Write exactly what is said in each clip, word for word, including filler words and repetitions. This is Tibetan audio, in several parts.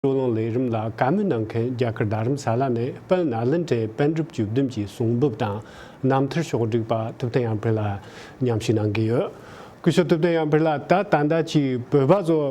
བགྲོ་གླེང་ལས་རིམ་ལ་བཀའ་མོལ་གནང་མཁན་རྒྱ་གར་རྡ་རམ་ས་ལ་ནས་དཔལ་ནཱ་ལེནྡྲའི་པཎ་གྲུབ་བཅུ་བདུན་གྱི་གསུང་འབུམ་དང་རྣམ་ཐར་ཕྱོགས་བསྒྲིགས་པ་ཐུབ་བསྟན་ཡར་འཕེལ་ལགས་མཉམ་ཞུགས་གནང་གི་ཡོད། སྐུ་ཞབས་ཐུབ་བསྟན་ཡར་འཕེལ་ལགས། ད་ད་ལྟ་ཅིག་བོད་པ་ཚོ་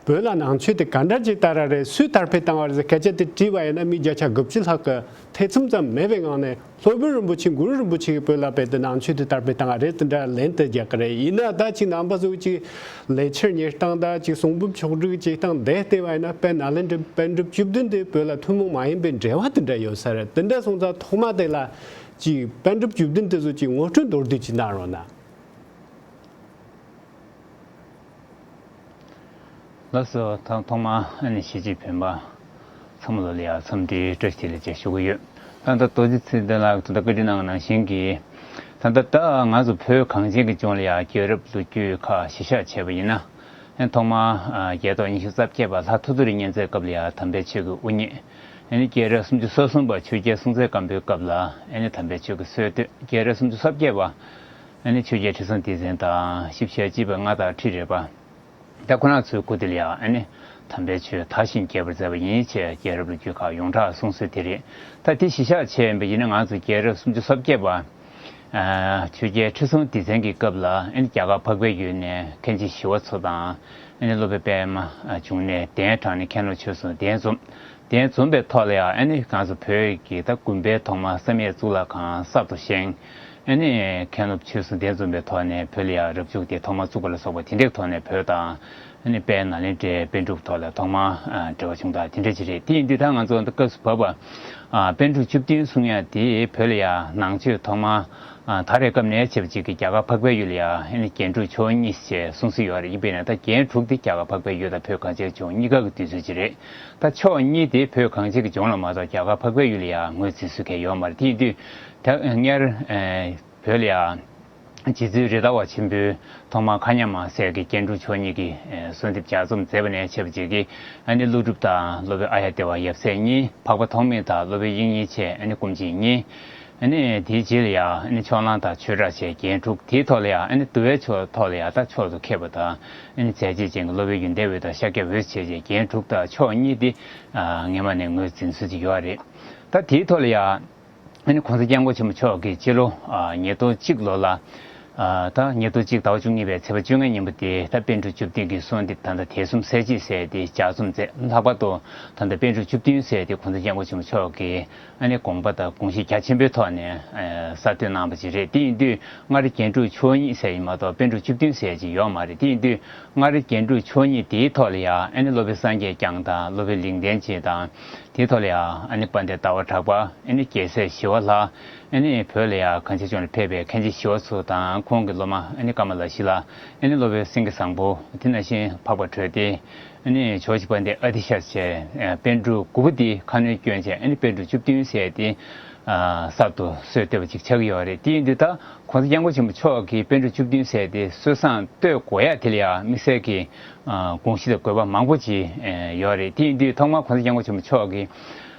བོད་ལ་ནང་ཆོས་དེ་ག་འདྲ་ཅིག་དར་བ་རེད། སུས་དར་སྤེལ་བཏང་བ་རེད་ཟེར་སྐད་ཆ་དེ་དྲིས་པ་ཡིན་ན། མི་བརྒྱ་ཆ་དགུ་བཅུ་ལྷག་གིས་ཐེ་ཚོམ་ཙམ་མེད་པའི་ངང་ནས། སློབ་དཔོན་རིན་པོ་ཆེ་གུ་རུ་རིན་པོ་ཆེ་གིས་བོད་ལ་སྤེལ་ཏེ་ནང་ཆོས་དེ་དར་སྤེལ་བཏང་བ་རེད། དེ་འདྲ་ལན་དེ་རྒྱག་གི་རེད། ཡིན་ན་ད་ཅིག་རྣམ་པ་ཚོ་ཅིག་ལས་འཆར་གཉེར་སྟངས་དང་ཅིག་གསུང་འབུམ་ཕྱོགས་བསྒྲིགས་བྱེད་སྟངས་དེ་བལྟས་པ་ཡིན་ན། དཔལ་ནཱ་ལེནྡྲའི་པཎ་གྲུབ་བཅུ་བདུན་དེ་བོད་ལ་ཐུན་མོང་མ་ཡིན་པའི་འབྲེལ་བ་དེ་འདྲ་ཡོད་ས་རེད། དེ་འདྲ་སོང་ཙང་ཐོག་མ་དེ་ལ་ཅིག་པཎ་གྲུབ་བཅུ་བདུན་དེ་ཚོ་ཅིག་ངོ་སྤྲོད་མདོར་བསྡུས་ཅིག་གནང་རོགས་གནང་། ལགས་སོ། ཐོག་ཐོག་མར་ཨ་ནི་གཞིས་བྱེས་བོད་པ་ཚང་མ་ལ་ཡང་འཚམས་འདྲིའི་བཀྲ་ཤིས་བདེ་ལེགས་བཅས་ཞུ་གི་ཡོད། ད་ལྟ་རྡོ་རྗེ་ཚེ་བརྟན་ལགས་ཀྱིས་ད་ལྟ་བཀའ་འདྲི་གནང་བ་ནང་བཞིན་གྱི། ད་ལྟ་ད་ང་ཚོ་བོད་གངས་ཅན་གྱི་ལྗོངས་ལ་ཡང་རྒྱལ་རབས་ལོ་རྒྱུས་ཁག་གཞི་བཞག་བྱས་པ་ཡིན་ན། ཨ་ནི་ཐོག་མར་ཨ་རྒྱལ་ཐོག་ཉི་ཤུ་རྩ་བརྒྱད་པ་ལྷ་ཐོ་ཐོ་རི་གཉན་བཙན་སྐབས་ལ་ཡང་དམ་པའི་ཆོས་ཀྱི་དབུ་བརྙེས། ཨ་ནི་རྒྱལ་རབས་སུམ་ཅུ་སོ་གསུམ་པ་ཆོས་རྒྱལ་སྲོང་བཙན་སྒམ་པོའི་སྐབས་ལ་ཨ་ནི་དམ་པའི་ཆོས་ཀྱི་སྲོལ་གཏོད། རྒྱལ་རབས་སུམ་ཅུ་སོ་བརྒྱད་པ་ཨ་ནི་ཆོས་རྒྱལ་ཁྲི་སྲོང་ལྡེ་བཙན་དང་བཞི་བཅུ་ཞེ་གཅིག་པའི་མངའ་བདག་ཁྲི་རལ་པ། ད་ཁོ་རང་ཚོའི་སྐུ་དེ་ལ་ཡང་ཨ་ནི་དམ་པའི་ཆོས་དར་ཞིང་རྒྱས་པར་མཛད་པ་ཡིན་ཞེས་རྒྱལ་རབས་ལོ་རྒྱུས་ཁག་ཡོངས་གྲགས་གསུང་སྲོལ་དེ་རེད། ད་དེ་གཞི་བཞག་བྱས་ཡིན་པ་ཡིན་ན། ང་ཚོ་རྒྱལ་རབས་སུམ་ཅུ་སོ་བརྒྱད་པ་ཨ་ཆོས་རྒྱལ་ཁྲི་སྲོང་ལྡེ་བཙན་གྱི་སྐབས་ལ་ཨ་ནི་རྒྱ་གར་འཕགས་པའི་ཡུལ་ནས་མཁན་ཆེན་ཞི་བ་འཚོ་དང་། ཨ་ནི་སློབ་དཔོན་པདྨ་འབྱུང་གནས་གདན་དྲངས་ནས་མཁན་སློབ་ཆོས་གསུམ་གདན་འཛོམས། གདན་འཛོམས་པའི་ཐོག་ལ་ཡང་ཨ་ནི་ང་ཚོ་བོད་ཀྱི་ད་དགོན་པའི་ཐོག་མ་བསམ་ཡས་གཙུག་ལག་ཁང་གསར་དུ་བཞེངས། ཨ་ནི་མཁན་སློབ་ཆོས་གསུམ་གདན་འཛོམས་པའི་ཐོག་ནས་བོད་ལ་ཡང་རབ་བྱུང་དེ་ཐོག་མ་བཙུགས་པ་ལ་སོགས་པ་དེ་འདྲའི་ཐོག་ནས་བོད་དང་ཨ་ནི་དཔལ་ནཱ་ལེནྡྲའི་པཎ་གྲུབ་ཐོག་ལ་ཐོག་མ་འབྲེལ་བ་བྱུང་། ད་དེ་འདྲ་ཅིག་རེད། དེ་ཡིན་དུས་ད་ང་ཚོ་འདི་སྐབས་སུ་བབས་པ་པཎ་གྲུབ་བཅུ་བདུན་གསུང་ཡ་དེ་བོད་ལ་ཡང་ནང་ཆོས་ཐོག་མ་ད་རེས་སྐབས་ནས་བྱས་པ་ཅིག་གི་རྒྱ་གར་འཕགས་པའི་ཡུལ་ལ་ཡང་ཨ་ནི་རྒྱན་དྲུག་མཆོག་གཉིས་ཞེས་གསུང་སྲོལ་ཡོད་རེད། ཡིན་པས་ན་ད་རྒྱན་དྲུག་དེ་རྒྱ་གར་འཕགས་པའི་ཡུལ་དང་བོད་གངས་ཅན་ལྗོངས་གཉིས་ཀ་གི་དུས་ཚོད་ཅིག་རེད། ད་མཆོག་གཉིས་དེ་བོད་གངས་ཅན་གྱི་ལྗོངས་ལ་མ་གཏོགས་རྒྱ་གར་འཕགས་པའི་ཡུལ་ལ་ཡང་ངོས་འཛིན་སྲོལ་གང་ཡང་ཡོད་མ་རེད། དེ་ཡིན་དུས་ད་སྔར་ཨེ་བོད་ལ་ཡང་རྗེ་བཙུན་རེད་མདའ་བ་ཆེན་པོས་ཐོག་མར་མཁའ་མཉམ་མ་ཟེར་གྱི་རྒྱན་དྲུག་མཆོག་གཉིས་ཀྱི་ཨེ་གསོལ་འདེབས་ལྗགས་རྩོམ་མཛད་པ་ནས་བྱས་པ་ཅིག་གིས་ཨ་ནི་ཀླུ་སྒྲུབ་དང་སློབ་དཔོན་ཨཱརྱ་དེ་བ་ཡབ་སྲས་གཉིས། འཕགས་པ་ཐོགས་མེད་དང་སློབ་དཔོན་དབྱིག་གཉེན་བཅས་ཨ་ནི་སྐུ་མཆེད་གཉིས། ཨ་ནི་དེའི་རྗེས་ལ་ཡང་ཨ་ནི་ཕྱོགས་གླང་དང་ཆོས་གྲགས་བཅས་རྒྱན་དྲུག། དེའི་ཐོག་ལ་ཡང་ཨ་ནི་འདུལ་བའི་ཕྱོགས་ཐོག་ལ་ཡང་ད་མཆོག་ཏུ་མཁས་པ་དང་ཨ་ནི་མཛད་རྗེས་ཅན་གྱི་སློབ་དཔོན་ཡོན་ཏན་འོད་དང་ཤཱཀྱ་འོད་བཅས་ཀྱི་རྒྱན་དྲུག་དང་མཆོག་གཉིས་དེ་ཨ་སྔོན་མ་ནས་ངོས་འཛིན་སྲོལ་ཅིག་ཡོད་རེད། ད་དེའི་ཐོག་ལ་ཡང་ཨ་ནི་གོང་ས་སྐྱབས་མགོན་ཆེན་པོ་མཆོག་གིས་སྤྱི་ལོ་ཨ་ཉིས་སྟོང་གཅིག་ལོ་ལ་ཨ་ད་ཉིས་སྟོང་གཅིག་ཟླ་བ་བཅུ་གཉིས་པའི་ཚེས་པ་བཅོ་ལྔའི་ཉིན་མོ་དེ་ད་པཎ་གྲུབ་བཅུ་བདུན་གྱི་གསོལ་འདེབས་ད་ལྟ་དད་གསུམ་གསལ་བྱེད་ཟེར་དེ་ལྗགས་རྩོམ་མཛད། ལྷག་པར་དུ་ད་ལྟ་པཎ་གྲུབ་བཅུ་བདུན་ཟེར་དེ་གོང་ས་སྐྱབས་མགོན་ཆེན་པོ་མཆོག་གིས་ཨ་ནི་དགོངས་པ་དང་དགོངས་གཞི་རྒྱ་ཆེན་པོའི་ཐོག་ནས་ཨ་གསར་གཏོད་གནང་བ་ཞིག་རེད། དེ་ཡིན་དུས་སྔར་རྒྱན་དྲུག་མཆོག་གཉིས་ཟེར་ཡིན་མ་གཏོགས་པཎ་གྲུབ་བཅུ་བདུན་ཟེར་ཅིག་ཡོད་མ་རེད། དེ་ཡིན་དུས་སྔར་རྒྱན་དྲུག་མཆོག་གཉིས་དེའི་ཐོག་ལ་ཡང་ཨ་ནི་སློབ་དཔོན་སངས་རྒྱས་བསྐྱངས་དང་སློབ་དཔོན་ལིང་བསྟན་སྦྱིན་དང་། དེའི་ཐོག་ལ་ཡང་ཨ་ནི་དཔལ་ལྡན་ཟླ་བ་གྲགས་པ། ཨ་ནི་རྒྱལ་སྲས་ཞི་བ་ལྷ། ཨ་ནི་བོད་ལ་ཡང་གངས་ཅན་ལྗོངས་ལ་ཕེབས་པའི་མཁན་ཆེན་ཞི་བ་འཚོ་དང་ཁོང་གི་སློབ་མ་ཨ་ནི་ཀ་མ་ལ་ཤཱི་ལ། ཨ་ནི་སློབ་དཔོན་སེང་གེ་བཟང་པོ། དེ་ནང་བཞིན་འཕགས་པ་གྲོལ་སྡེ། ཨ་ནི་ཇོ་བོ་རྗེ་དཔལ་ལྡན་ཨ་ཏི་ཤ་བཅས་པཎ་གྲུབ་དགུ་པོ་འདི་ཁ་སྣོན་བསྐྱོན་བྱས་ཨ་ནི་པཎ་གྲུབ་བཅུ་བདུན་ཟེར་ཏེ་ཨ་གསར་དུ་སྲོལ་བཏོད་པ་ཅིག་ཆགས་ཀྱི་ཡོད་རེད། དེ་ཡིན་དུས་ད་གོང་ས་སྐྱབས་མགོན་ཆེན་པོ་མཆོག་གིས་པཎ་གྲུབ་བཅུ་བདུན་ཟེར་ཏེ་སྲོལ་བཟང་བཏོད་དགོས་ཡ་དེ་ལ་ཡང་དམིགས་བསལ་གྱི་ཨ་དགོངས་གཞི་དང་དགོས་པ་མང་པོ་ཅིག་ཨ་ཡོད་རེད། དེ་ཡིན་དུས་ཐོག་མར་གོང་ས་སྐྱབས་མགོན་ཆེན་པོ་མཆོག་གིས་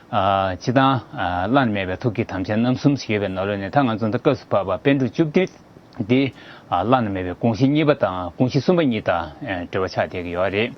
ཨ་སྤྱིར་བཏང་ཨ་བླ་ན་མེད་པའི་ཐུགས་ཀྱི་དམ་བཅའ་རྣམ་གསུམ་ཞེས་པའི་ནང་ལོགས་ནས་ད་ང་ཚོ་འདི་སྐབས་སུ་བབས་པ་པཎ་གྲུབ་བཅུ་བདུན་འདི་ཨ་བླ་ན་མེད་པའི་དགོངས་གཞི་གཉིས་པ་དང་དགོངས་གཞི་གསུམ་པ་གཉིས་དང་ཨ་འབྲེལ་བ་ཆགས་བསྡད་ཀྱི་ཡོད་རེད།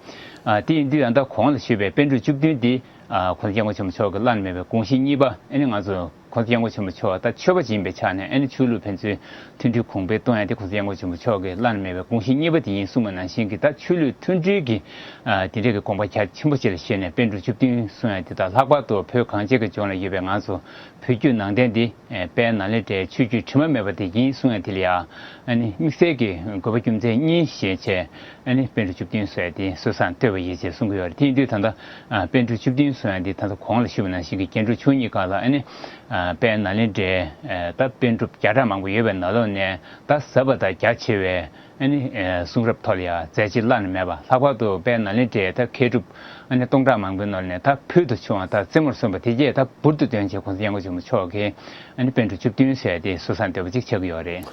ཨ་དེ་ཡིན་དུས་ཨ་ད་གོང་ལ་ཞུས་པའི་པཎ་གྲུབ་བཅུ་བདུན་འདི་ཨ་གོང་ས་སྐྱབས་མགོན་ཆེན་པོ་མཆོག་གི་བླ་ན་མེད་པའི་དགོངས་གཞི་གཉིས་པ། ཨ་ནི་ང་ཚོ་གོང་ས་སྐྱབས་མགོན་ཆེན་པོ་མཆོག་ད་ཆོས་པ་ཅིག་ཡིན་པའི་ཆ་ནས་ཨ་ནི་ཆོས་ལུགས་ཕན་ཚུན་མཐུན་སྒྲིལ་གོང་འཕེལ་གཏོང་ཡ་དེ་གོང་ས་སྐྱབས་མགོན་ཆེན་པོ་མཆོག་གི་བླ་ན་མེད་པའི་དགོངས་གཞི་གཉིས་པ་དེ་ཡིན་གསུངས་པ་ནང་བཞིན་གྱི་ད་ཆོས་ལུགས་མཐུན་སྒྲིལ་གྱི་ཨ་དེ་འདྲའི་གི་དགོངས་པ་རྒྱ་ཆེན་པོ་ཅིག་ལ་བཞེས་ནས་པཎ་གྲུབ་བཅུ་བདུན་གསུང་ཡ་དེ་དང་ལྷག་པར་དུ་བོད་གངས་ཅན་གྱི་ལྗོངས་ལ་ཡོད་པའི་ང་ཚོ་བོད་བརྒྱུད་ནང་བསྟན་འདི་ཨེ་དཔལ་ནཱ་ལེནྡྲའི་ཆོས་བརྒྱུད་དྲི་མ་མེད་པ་དེ་ཡིན་གསུང་ཡ་དེ་ལ་ཡང་ཨ་ནི་དམིགས་བསལ་གྱི་དགོས་པ་རྒྱུ་མཚན་གཉིས་ཞེས་བྱས་ཨ་ནི་པཎ་གྲུབ་བཅུ་བདུན་ཟེར་ཏེ་སྲོལ་བཟང་བཏོད་པ་ཡིན་ཞེས་གསུང་གི་ཡོད་རེད། དེ་ཡིན་དུས་ད་ལྟ་ཨ་པཎ་གྲུབ་བཅུ་བདུན་གསུང་ཡ་འདི་ད་ལྟ་གོང་ལ་ཞུས་པ་ནང་བཞིན་གྱི་རྒྱན་དྲུག་མཆོག་གཉིས་སྒང་ལ་ཨ་ནི་ཨ་དཔལ་ནཱ་ལེནྡྲའི་ཨ་ད་པཎ་གྲུབ་བརྒྱ་ཕྲག་མང་པོ་ཡོད་པའི་ནང་ལོགས་ནས་ད་ཟབ་པ་དང་རྒྱ་ཆེ་བའི་ཨ་ནི་ཨེ་གསུང་རབ་ཐོག་ལ་ཡང་མཛད་རྗེས་བླ་ན་མེད་པ། ལྷག་པར་དུ་དཔལ་ནཱ་ལེནྡྲའི་ད་མཁས་གྲུབ་ཨ་ནི་སྟོང་ཕྲག་མང་པོའི་ནང་ནས་ད་ཕུལ་དུ་བྱུང་བ་དང་རྩེ་མོར་སོན་པ་དེ་གྱད་ད་འབུར་དུ་ཐོན་བྱས་གོང་ས་སྐྱབས་མགོན་ཆེན་པོ་མཆོག་གིས་ཨ་ནི་པཎ་གྲུབ་བཅུ་བདུན་ཟེར་ཏེ་སྲོལ་བཟང་བཏོད་པ་ཅིག་ཆགས་ཀྱི་ཡོད་རེད།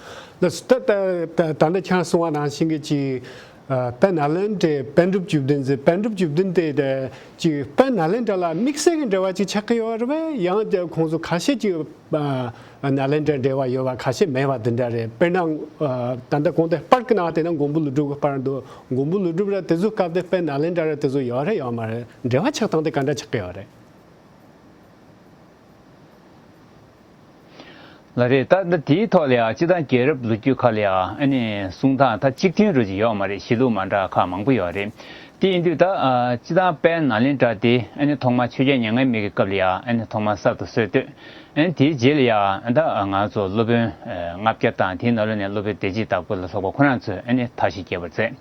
ལགས་སོ། ད་ད་ད་ལྟ་ཁྱེད་རང་གསུང་བ་ནང་བཞིན་གྱི་ཅིག་ཨ། དཔལ་ནཱ་ལེནྡྲའི་པཎ་གྲུབ་བཅུ་བདུན་ཟེར། པཎ་གྲུབ་བཅུ་བདུན་དེ་ཅིག་དཔལ་ནཱ་ལེནྡྲ་ལ་དམིགས་བསལ་གྱི་འབྲེལ་བ་ཅིག་ཆགས་ཀྱི་ཡོད་རེད་པས། ཡང་ཁོང་ཚོ་ཁ་ཤས་ཅིག་ཨ། ནཱ་ལེནྡྲ་འབྲེལ་བ་ཡོད་པ་ཁ་ཤས་མེད་པ་འདི་འདྲ་རེད། དཔེར་ན་ཨ། ད་ལྟ་གོང་དེ་པར་གྱི་ནང་བལྟས་ན་མགོན་པོ་ཀླུ་སྒྲུབ་ཀྱི་པར་འདུག། མགོན་པོ་ཀླུ་སྒྲུབ་ར་དེ་ཚོའི་སྐབས་དེ་དཔལ་ནཱ་ལེནྡྲ་ར་དེ་ཚོ་ཡོད་རེད་ཡོད་མ་རེད། འབྲེལ་བ་ཆགས་སྟངས་དེ་ག་འདྲ་ཆགས་ཀྱི་ཡོད་རེད། ལགས་རེད། ད་ལྟ་དེའི་ཐོག་ལ་ཡང་སྤྱིར་བཏང་རྒྱལ་རབས་ལོ་རྒྱུས་ཁག་ལ་ཡང་ཨ་ནི་གསུང་སྟངས་ད་གཅིག་མཐུན་རུ་ཅིག་ཡོད་མ་རེད། གཞི་ལུགས་མ་འདྲ་ཁག་མང་པོ་ཡོད་རེད། དེ་ཡིན་དུས་ད་ཨ། སྤྱིར་བཏང་དཔལ་ནཱ་ལེནྡྲ་དེ་ཨ་ནི་ཐོག་མར་ཆོས་རྒྱལ་མྱ་ངན་མེད་ཀྱི་སྐབས་ལ་ཡང་ཨ་ནི་ཐོག་མར་གསར་དུ་སྲོལ་བཏོད། ཨ་ནི་དེའི་རྗེས་ལ་ཡང་ད་ང་ཚོ་སློབ་དཔོན་ཨ། ལྔ་བརྒྱ་དང་དེའི་ནང་ལོགས་ནས་སློབ་དཔོན་བདེ་བྱེད་བདག་པོ་ལ་སོགས་པ་ཁོ་རང་ཚོས་ཨ་ནི་མཐའ་བཞི་རྒྱས་པར་མཛད།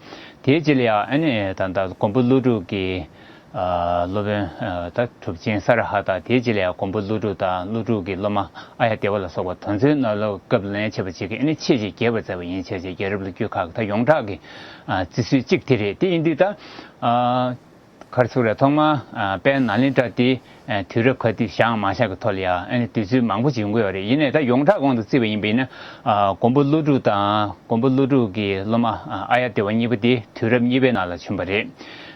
དེའི་རྗེས་ལ་ཡང་ཨ་ནི་ད་ལྟ་མགོན་པོ་ཀླུ་སྒྲུབ་ཀྱི་ཨ། སློབ་དཔོན་ཨ། ད་གྲུབ་ཆེན་ས་ར་ཧ་དང་དེའི་རྗེས་ལ་ཡང་མགོན་པོ་ཀླུ་སྒྲུབ་དང་ཀླུ་སྒྲུབ་ཀྱི་སློབ་མ་ཨཱརྱ་དེ་བ་ལ་སོགས་པ་དེ་ཚོའི་ནང་ལོགས་སྐབས་ལ་ཡང་བྱས་པ་ཅིག་གིས་ཨ་ནི་ཆེས་ཆེར་རྒྱས་པར་མཛད་པ་ཡིན་བྱས་བྱས་རྒྱལ་རབས་ལོ་རྒྱུས་ཁག་གི་ད་ཡོངས་གྲགས་ཀྱི་ཨ། བརྩི་སྲོལ་གཅིག་དེ་རེད། དེ་ཡིན་དུས་ད་ཨ། ག་རེ་ཟེར་དགོས་རེད། ཐོག་མར་ཨ། དཔལ་ནཱ་ལེནྡྲ་དེ་ཨ། དུས་རབས་ག་དུས་བཞེངས་མ་བཞེངས་ཀྱི་ཐོག་ལ་ཡང་ཨ་ནི་དུས་ཚོད་མང་པོ་ཅིག་ཡོང་གི་ཡོད་རེད། ཡིན་ནའི་ད་ཡོངས་གྲགས་དབང་དུ་བརྩིས་པ་ཡིན་པ་ཡིན་ན་ཨ། མགོན་པོ་ཀླུ་སྒྲུབ་དང་མགོན་པོ་ཀླུ་སྒྲུབ་ཀྱི་སློབ་མ་ཨཱརྱ་དེ་བ་གཉིས་པོ་དེ་དུས་རབས་གཉིས་པའི་ནང་ལ་བྱོན་པ་རེད།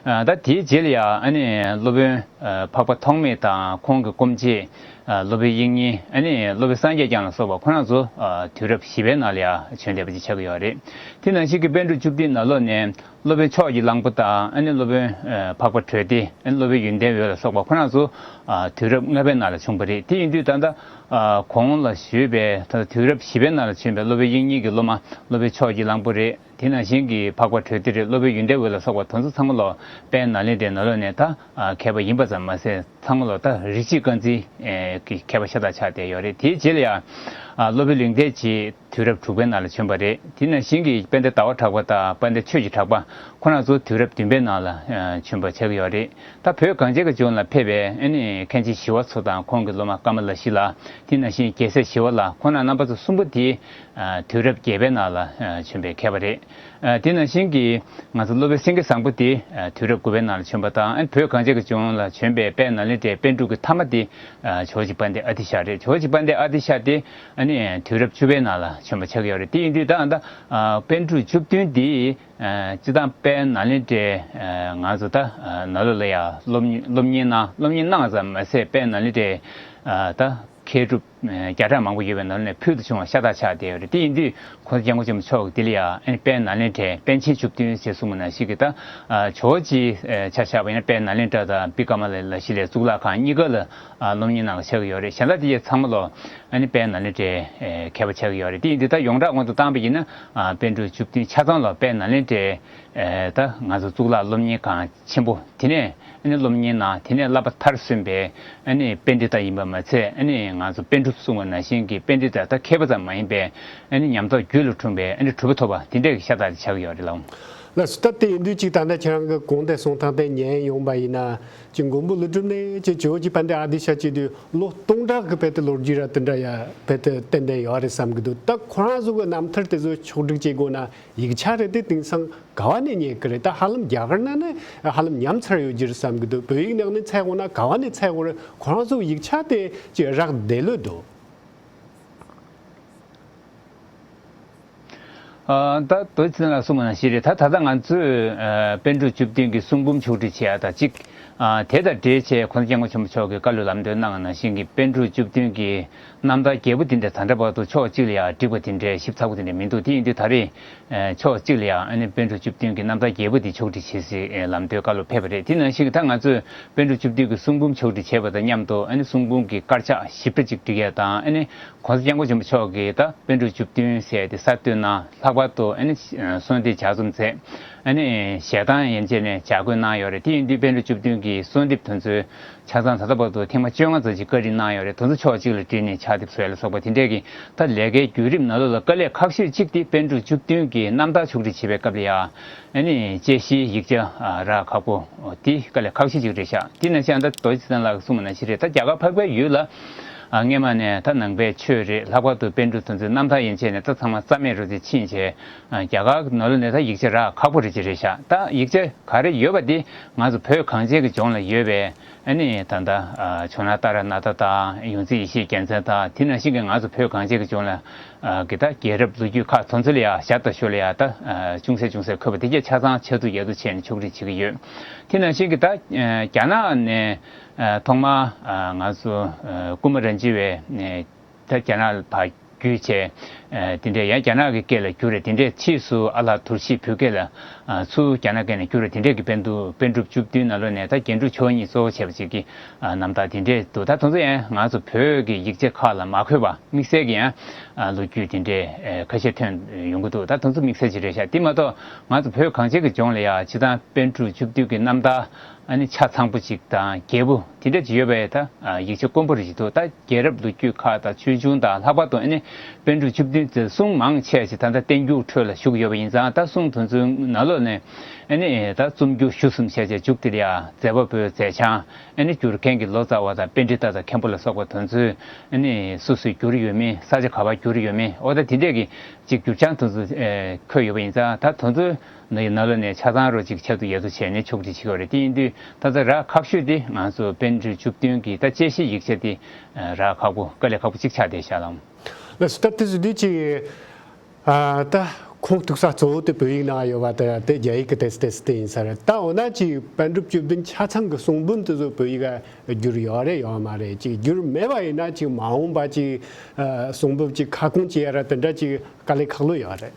ཨ། ད་དེའི་རྗེས་ལ་ཡང་ཨ་ནི་སློབ་དཔོན་ཨ། འཕགས་པ་ཐོགས་མེད་དང་ཁོང་གི་སྐུ་མཆེད་ཨ། སློབ་དཔོན་དབྱིག་གཉེན། ཨ་ནི་སློབ་དཔོན་སངས་རྒྱས་བསྐྱངས་ལ་སོགས་པ་ཁོ་རང་ཚོ་ཨ། དུས་རབས་བཞི་པའི་ནང་ལ་ཡང་བྱོན་བསྡད་པ་ཅིག་ཆགས་ཀྱི་ཡོད་རེད། དེ་ནང་བཞིན་གྱི་པཎ་གྲུབ་བཅུ་བདུན་ནང་ལོགས་ནས་སློབ་དཔོན་ཕྱོགས་ཀྱི་གླང་པོ་དང་ཨ་ནི་སློབ་དཔོན་ཨ། འཕགས་པ་གྲོལ་སྡེ། ཨ་ནི་སློབ་དཔོན་ཡོན་ཏན་འོད་ལ་སོགས་པ་ཁོ་རང་ཚོ་ཨ། དུས་རབས་ལྔ་པའི་ནང་ལ་བྱོན་པ་རེད། དེ་ཡིན་དུས་ད་ལྟ་ཨ། གོང་ལ་ཞུས་པའི་ད་ལྟ་དུས་རབས་བཞི་པའི་ནང་ལ་བྱོན་པའི་སློབ་དཔོན་དབྱིག་གཉེན་གྱི་སློབ་མ་སློབ་དཔོན་ཕྱོགས་ཀྱི་གླང་པོ་རེད། དེ་ནང་བཞིན་གྱི་འཕགས་པ་གྲོལ་སྡེ་རེད། སློབ་དཔོན་ཡོན་ཏན་འོད་ལ་སོགས་པ་དེ་ཚོ་ཚང་མ་ལོ་དཔལ་ནཱ་ལེནྡྲའི་ནང་ལོགས་ནས་ད་ཨ། མཁས་པ་ཡིན་པ་ཙམ་མ་ཟད་ཚང་མ་ལོ་ད་རིགས་གཅིག་རྐང་འཛིན་གྱི་མཁས་པ་ཤ་སྟག་ཆགས་བསྡད་ཡོད་རེད། དེའི་རྗེས་ལ་ཡང་ཨ། སློབ་དཔོན་གླིང་རྟ་རྗེ་དུས་རབས་དྲུག་པའི་ནང་ལ་བྱོན་པ་རེད། དེ་ནང་བཞིན་གྱི་དཔལ་ལྡན་ཟླ་བ་གྲགས་པ་དང་དཔལ་ལྡན་ཆོས་ཀྱི་གྲགས་པ་ཁོ་རང་ཚོ་དུས་རབས་བདུན་པའི་ནང་ལ་ཨ། བྱོན་པ་ཆགས་ཀྱི་ཡོད་རེད། ད་བོད་གངས་ཅན་གྱི་ལྗོངས་ལ་ཕེབས་པའི་ཨ་ནི་མཁན་ཆེན་ཞི་བ་འཚོ་དང་ཁོང་གི་སློབ་མ་ཀ་མ་ལ་ཤཱི་ལ། དེ་ནང་བཞིན་རྒྱལ་སྲས་ཞི་བ་ལྷ། ཁོང་རྣམ་པ་ཚོ་གསུམ་པོ་དེ་ཨ། དུས་རབས་བརྒྱད་པའི་ནང་ལ་ཨ། བྱོན་པའི་མཁས་པ་རེད། ཨ། དེ་ནང་བཞིན་གྱི་ང་ཚོ་སློབ་དཔོན་སེང་གེ་བཟང་པོ་དེ་ཨ། དུས་རབས་དགུ་པའི་ནང་ལ་བྱོན་པ་དང་། ཨ་ནི་བོད་གངས་ཅན་གྱི་ལྗོངས་ལ་བྱོན་པའི་དཔལ་ནཱ་ལེནྡྲའི་པཎ་གྲུབ་ཀྱི་མཐའ་མ་དེ་ཨ། ཇོ་བོ་རྗེ་དཔལ་ལྡན་ཨ་ཏི་ཤ་རེད། ཇོ་བོ་རྗེ་དཔལ་ལྡན་ཨ་ཏི་ཤ་དེ་ཨ་ནི་དུས་རབས་བཅུ་པའི་ནང་ལ་བྱོན་པ་ཆགས་ཀྱི་ཡོད་རེད། དེ་ཡིན་དུས་ད་ཨ། ད་ཨ། པཎ་གྲུབ་བཅུ་བདུན་དེ་ཨ། སྤྱིར་བཏང་དཔལ་ནཱ་ལེནྡྲའི་ཨ། ང་ཚོ་ད་ཨ། ནང་ལོགས་ལ་ཡང་སློབ་སློབ་གཉེར་གནང་། སློབ་གཉེར་གནང་ཙམ་མ་ཟད་དཔལ་ནཱ་ལེནྡྲའི་ཨ། ད་མཁས་གྲུབ་ཨ། བརྒྱ་ཕྲག་མང་པོ་ཡོད་པའི་ནང་ནས་ཕུལ་དུ་བྱུང་བ་ཤ་སྟག་ཆགས་བསྡད་ཡོད་རེད། དེ་ཡིན་དུས་༸གོང་ས་༸སྐྱབས་མགོན་ཆེན་པོ་མཆོག་གིས་དེ་ལ་ཡང་ཨ་ནི་དཔལ་ནཱ་ལེནྡྲའི་པཎ་ཆེན་བཅུ་བདུན་ཞེས་གསུངས་པ་ནང་བཞིན་གྱི་ད་ཨ། ཇོ་བོ་རྗེ་ཨ། ཆ་བཞག་པ་ཡིན་ན་དཔལ་ནཱ་ལེནྡྲ་དང་བི་ཀ་མ་ལའི་ལ་ཤཱི་ལའི་གཙུག་ལག་ཁང་གཉིས་ཀ་ལ་ཨ། སློབ་གཉེར་གནང་བ་ཆགས་ཀྱི་ཡོད་རེད། གཞན་དག་དེ་ཚང་མ་ལོ་ཨ་ནི་དཔལ་ནཱ་ལེནྡྲའི་ཨ། མཁས་པ་ཆགས་ཀྱི་ཡོད་རེད། དེ་ཡིན་དུས་ད་ཡོངས་གྲགས་དབང་དུ་བཏང་བ་ཡིན་ན་ཨ། པཎ་གྲུབ་བཅུ་བདུན་ཆ་ཚང་ལོ་དཔལ་ནཱ་ལེནྡྲའི་ཨ། ད་ང་ཚོ་གཙུག་ལག་སློབ་གཉེར་ཁང་ཆེན་པོ་དེ་ནས་ཨ་ནི་སློབ་གཉེར་གནང་། དེ་ནས་བསླབ་པ་མཐར་སོན་པའི་ཨ་ནི་པཎྜི་ཏ་ཡིན་པ་མ་ཚད། ཨ་ནི་ང་ཚོ་པཎ་གྲུབ་གསུངས་པ་ནང་བཞིན་གྱི་པཎྜི་ཏ་ད་མཁས་པ་ཙམ་མ་ཡིན་པའི་ཨ་ནི་ཉམས་རྟོགས་རྒྱུད་ལ་འཁྲུངས་པའི་ཨ་ནི་གྲུབ་པ་ཐོབ་པ་དེ་འདྲ་གི་ཤ་སྟག་ཆགས་ཀྱི་ཡོད་རེད་ལགས། ལགས་སོ། ད་དེ་ཡིན་དུས་གཅིག་ད་ལྟ་ཁྱེད་རང་གི་གོང་དེ་གསུང་སྟངས་དེ་ཉན་ཡོང་པ་ཡིན་ན། ཅིག་མགོན་པོ་ཀླུ་སྒྲུབ་ནས་ཅིག་ཇོ་བོ་རྗེ་དཔལ་ལྡན་ཨ་ཏི་ཤ་བྱེད་དུས་ལོ་སྟོང་ཕྲག་གི་བོད་དུ་ལོ་རྒྱུས་ར་དེ་འདྲ་ཡ་བོད་དུ་ཏན་ཏན་ཡོད་རེད་བསམ་གྱི་འདུག། ད་ཁོ་རང་ཚོ་གི་རྣམ་ཐར་དེ་ཚོ་ཕྱོགས་སྒྲིག་བྱེད་དགོས་ན་ཡིག་ཆ་རེད་དེ་དེང་སང་ག་བ་ནས་རྙེད་ཀྱི་རེད། ད་ཧ་ལམ་རྒྱ་གར་ནང་ནས་ཧ་ལམ་ཉམས་ཚར་ཡོད་ཀྱི་རེད་བསམ་གྱི་འདུག། བོད་ཡིག་ནང་ནས་འཚོལ་དགོས་ན་ག་བ་ནས་འཚོལ་དགོས་རེད། ཁོ་རང་ཚོ་ཡིག་ཆ་དེ་ཅིག་རག་བསྡད་ལོས་འདུག། ཨ། ད་རྡོ་རྗེ་ཚེ་བརྟན་ལགས་གསུངས་པ་ནང་བཞིན་རེད། ད་ད་ལྟ་ང་ཚོས་ཨ། པཎ་གྲུབ་བཅུ་བདུན་གྱི་གསུང་འབུམ་ཕྱོགས་སྒྲིག་བྱེད་ཡ་དང་གཅིག། ཨ། དེ་དང་འབྲེལ་བྱས་༸གོང་ས་༸སྐྱབས་མགོན་ཆེན་པོ་མཆོག་གིས་བཀའ་སློབ་ལམ་སྟོན་གནང་བ་ནང་བཞིན་གྱི་པཎ་གྲུབ་བཅུ་བདུན་གྱི་རྣམ་ཐར་རྒྱས་པོ་དེ་འདྲ་ད་ལྟ་བར་དུ་ཕྱོགས་གཅིག་ལ་ཡང་བསྒྲིགས་པ་དེ་འདྲའི་ཞིབ་ཚགས་པོ་དེ་འདྲ་མི་འདུག། དེ་ཡིན་དུས་ད་རེས་ཨ། ཕྱོགས་གཅིག་ལ་ཡང་ཨ་ནི་པཎ་གྲུབ་བཅུ་བདུན་གྱི་རྣམ་ཐར་རྒྱས་པོ་དེ་ཕྱོགས་སྒྲིག་བྱེད་སའི་ལམ་སྟོན་བཀའ་སློབ་ཕེབས་པ་རེད། དེ་ནང་བཞིན་གྱི་ད་ང་ཚོས་པཎ་གྲུབ་བཅུ་བདུན་གྱི་གསུང་འབུམ་ཕྱོགས་སྒྲིག་བྱས་པ་དང་མཉམ་དུ་ཨ་ནི་གསུང་འབུམ་གྱི་དཀར་ཆག་ཞིབ་ཕྲ་ཅིག་བསྒྲིགས་ཡ་དང་། ཨ་ནི་༸གོང་ས་༸སྐྱབས་མགོན་ཆེན་པོ་མཆོག་གིས་ད་པཎ་གྲུབ་བཅུ་བདུན་ཟེར་ཡ་དེ་གསར་གཏོད་གནང་། ལྷག་པར་དུ་ཨ་ནི་གསོལ་འདེབས་ལྗགས་རྩོམ་མཛད། ཨ་ནི་ཞལ་ཐང་ཡན་ཆད་ནས་ལྗགས་བཀོད་གནང་ཡོད་རེད། དེ་ཡིན་དུས་པཎ་གྲུབ་བཅུ་བདུན་གྱི་གསོལ་འདེབས་དེ་ཚོའི་ཆ་ཚང་ད་ལྟ་བར་དུ་ཐེངས་མ་བཅོ་ལྔ་ཙམ་ཞིག་བཀའ་འདྲི་གནང་ཡོད་རེད། དེ་ཚོ་ཕྱོགས་གཅིག་ལ་བསྒྲིལ་ནས་ཕྱག་དེབ་བཟོ་ཡ་ལ་སོགས་པ་དེ་འདྲས་ཀྱི་ད་ལས་ཀའི་བརྒྱུད་རིམ་ནང་ལོགས་ལ་དཀའ་ལས་ཁག་ཤོས་གཅིག་དེ་པཎ་གྲུབ་བཅུ་བདུན་གྱི་རྣམ་ཐར་ཕྱོགས་སྒྲིག་བྱེད་པའི་སྐབས་ལ་ཡང་ཨ་ནི་དཔྱད་གཞིའི་ཡིག་ཆ་རག་ཁག་པོ་དེ་དཀའ་ལས་ཁག་ཤོས་གཅིག་རེད་ཤག། དེ་ནང་བཞིན་ད་རྡོ་རྗེ་ཚེ་བརྟན་ལགས་གསུངས་པ་ནང་བཞིན་རེད། ད་རྒྱ་གར་འཕགས་པའི་ཡུལ་ལ་ ཨ། སྔས་མ་ནས་ད་ནང་པའི་ཆོས་རེད། ལྷག་པར་དུ་པཎ་གྲུབ་དེ་ཚོའི་རྣམ་ཐར་ཡན་ཆད་ནས་ད་ཚང་མ་རྩ་མེད་རུ་དེ་ཕྱིན་བྱས། ཨ། རྒྱ་གར་ནང་ལོགས་ནས་ད་ཡིག་ཆ་རག་ཁག་པོ་རེད་ཅེས་རེད་ཤག་ད་ཡིག་ཆ་ག་རེ་ཡོད་པ་དེ་ང་ཚོ་བོད་གངས་ཅན་གྱི་ལྗོངས་ལ་ཡོད་པའི། ཨ་ནི་ད་ལྟ། ཨ། ཇོ་ནང་ཏཱ་ར་ནཱ་ཐ་དང་ཡོངས་འཛིན་ཡེ་ཤེས་རྒྱལ་མཚན་དང་དེ་ནང་བཞིན་གྱི་ང་ཚོ་བོད་གངས་ཅན་གྱི་ལྗོངས་ལ། ཨ། གི་ད་རྒྱལ་རབས་ལོ་རྒྱུས་ཁག་དེ་ཚོ་ལ་ཡ་ཞབས་དང་ཞུ་ལ་ཡ་ད། ཨ། ཅུང་ཟད་ཅུང་ཟད་འཁོད་པ་དེ་གས་ཆ་ཚང་ཆ་ཚང་ཡག་ཏུ་བྱས་ནས་ཕྱོགས་སྒྲིག་བྱེད་ཀྱི་ཡོད། དེ་ནང་བཞིན་གྱི་ད། ཨ། རྒྱ་ནག་ནས། ཨ། ཐོག་མར། ཨ། ང་ཚོ། ཨ། ཀུ་མ་རན་ཇི་བས། ཨ། ད་རྒྱ་ནག་ལ་ཕར་བརྒྱུད་བྱས། ཨ། དེ་འདྲས་ཡང་རྒྱ་ནག་གི་སྐད་ལ་བསྒྱུར་རེད། དེ་འདྲས་ཕྱིས་སུ་ཨ་ལགས་དོར་ཞི་བོད་སྐད་ལ། ཨ། ཚུར་རྒྱ་ནག་སྐད་ནས་བསྒྱུར་རེད། དེ་འདྲས་ཀྱི་པཎ་གྲུབ། པཎ་གྲུབ་བཅུ་བདུན་ནང་ལོགས་ནས་ད་རྒྱན་དྲུག་མཆོག་གཉིས་གཙོ་བོ་བྱས་པ་ཅིག་གི། ཨ། རྣམ་ཐར་དེ་འདྲས་འདུག་ད་དེ་ཚོ་ཡང་ང་ཚོ་བོད་ཀྱི་ཡིག་ཆ་ཁག་ལ་མ་འཁོད་པ་དམིགས་བསལ་གྱི་ཡང་། ཨ། ལོ་རྒྱུས་དེ་འདྲས། ཨ། ཁ་ཤས་ཐོན་ཡོང་གི་འདུག་ད་དེ་ཚོ་དམིགས་བསལ་ཅིག་རེད་ཤག་དེ་མ་གཏོགས་ང་ཚོ་བོད་གངས་ཅན་གྱི་ལྗོངས་ལ་ཡ་སྤྱིར་བཏང་པཎ་གྲུབ་བཅུ་བདུན་གྱི་རྣམ་ཐར། ཨ་ནི་ཆ་ཚང་པོ་ཅིག་དང་རྒྱས་པོ་དེ་འདྲ་ཅིག་ཡོད་པའི་ད། ཨ། ཡིག་ཆ་དཀོན་པོ་རེ་ཅིག་འདུག་ད་རྒྱལ་རབས་ལོ་རྒྱུས་ཁག་དང་ཆོས་འབྱུང་དང་ལྷག་པར་དུ་ཨ་ནི་པཎ་གྲུབ་བཅུ་བདུན་གྱི་གསུང་མང་ཆེ་ཞིག་ད་ལྟ་བསྟན་འགྱུར་ཁྲོད་ལ་བཞུགས་ཡོད་པ་ཡིན་ཙང་། ད་གསུང་དེ་ཚོའི་ནང་ལོགས་ནས་ཨ་ནི་ད་རྩོམ་འགྱུར་བཞུགས་གསུམ་ཞེས་བྱ་འཇུག་དེ་ལ་ཡ་མཛད་པ་པོའི་མཛད་བྱང་། ཨ་ནི་བསྒྱུར་མཁན་གྱི་ལོ་ཙཱ་བ་དང་པཎྜི་ཏ་དང་མཁན་པོ་ལ་སོགས་པ་དེ་ཚོས་ཨ་ནི་སོ་སོས་བསྒྱུར་ཡོད་མེད། ས་ཆ་ག་པར་བསྒྱུར་ཡོད་མེད། འོ་ད་དེ་འདྲས་ཀྱི་ཅིག་བསྒྱུར་བྱང་དེ་ཚོ། ཨ། འཁོད་ཡོད་པ་ཡིན་ཙང་། ད་དེ་ཚོའི་ནང་ལོགས་ནས་ཆ་ཚང་རོ་ཅིག་ཆ་ཚང་ཡག་ཏུ་བྱས་ནས་ཕྱོགས་སྒྲིག་བྱེད་ཀྱི་ཡོད་རེད། དེ་ཡིན་དུས་ད་ལྟ་རག་ཁག་ཤོས་དེ་ང་ཚོ་པཎ་གྲུབ་བཅུ་བདུན་གྱི་ད་དཔྱད་གཞིའི་ཡིག་ཆ་དེ། ཨ། རག་ཁག་པོ། དཀའ་ལས་ཁག་པོ་ཅིག་ཆགས་བསྡད་ཤག་ལགས། ལགས་སོ། ད་དེ་ཚོ་འདི་ཅིག་ཨ། ད་ཁུངས་གཏུགས་ས་གཙོ་བོ་དེ་བོད་ཡིག་ནང་ཡོད་པ་དེ་དེ་རྒྱ་ཡིག་གི་ཏོག་ཙམ་ཏོག་ཙམ་དེ་ཡིན་ས་རེད། ད་འོ་ན་ཅིག་པཎ་གྲུབ་བཅུ་བདུན་ཆ་ཚང་གི་གསུང་འབུམ་དེ་ཚོ་བོད་ཡིག་ག་བསྒྱུར་ཡོད་རེད་ཡོད་མ་རེད། ཅིག་བསྒྱུར་མེད་པ་ཡིན་ན་ཅིག་མ་འོངས་པ་ཅིག་ཨ། གསུང་འབུམ་ཅིག་ཁ་སྐོང་བྱེད་ཡ་ར་དེ་འདྲ་ཅིག་དཀའ་ལས་ཁག་ལོས་ཡོད་རེད།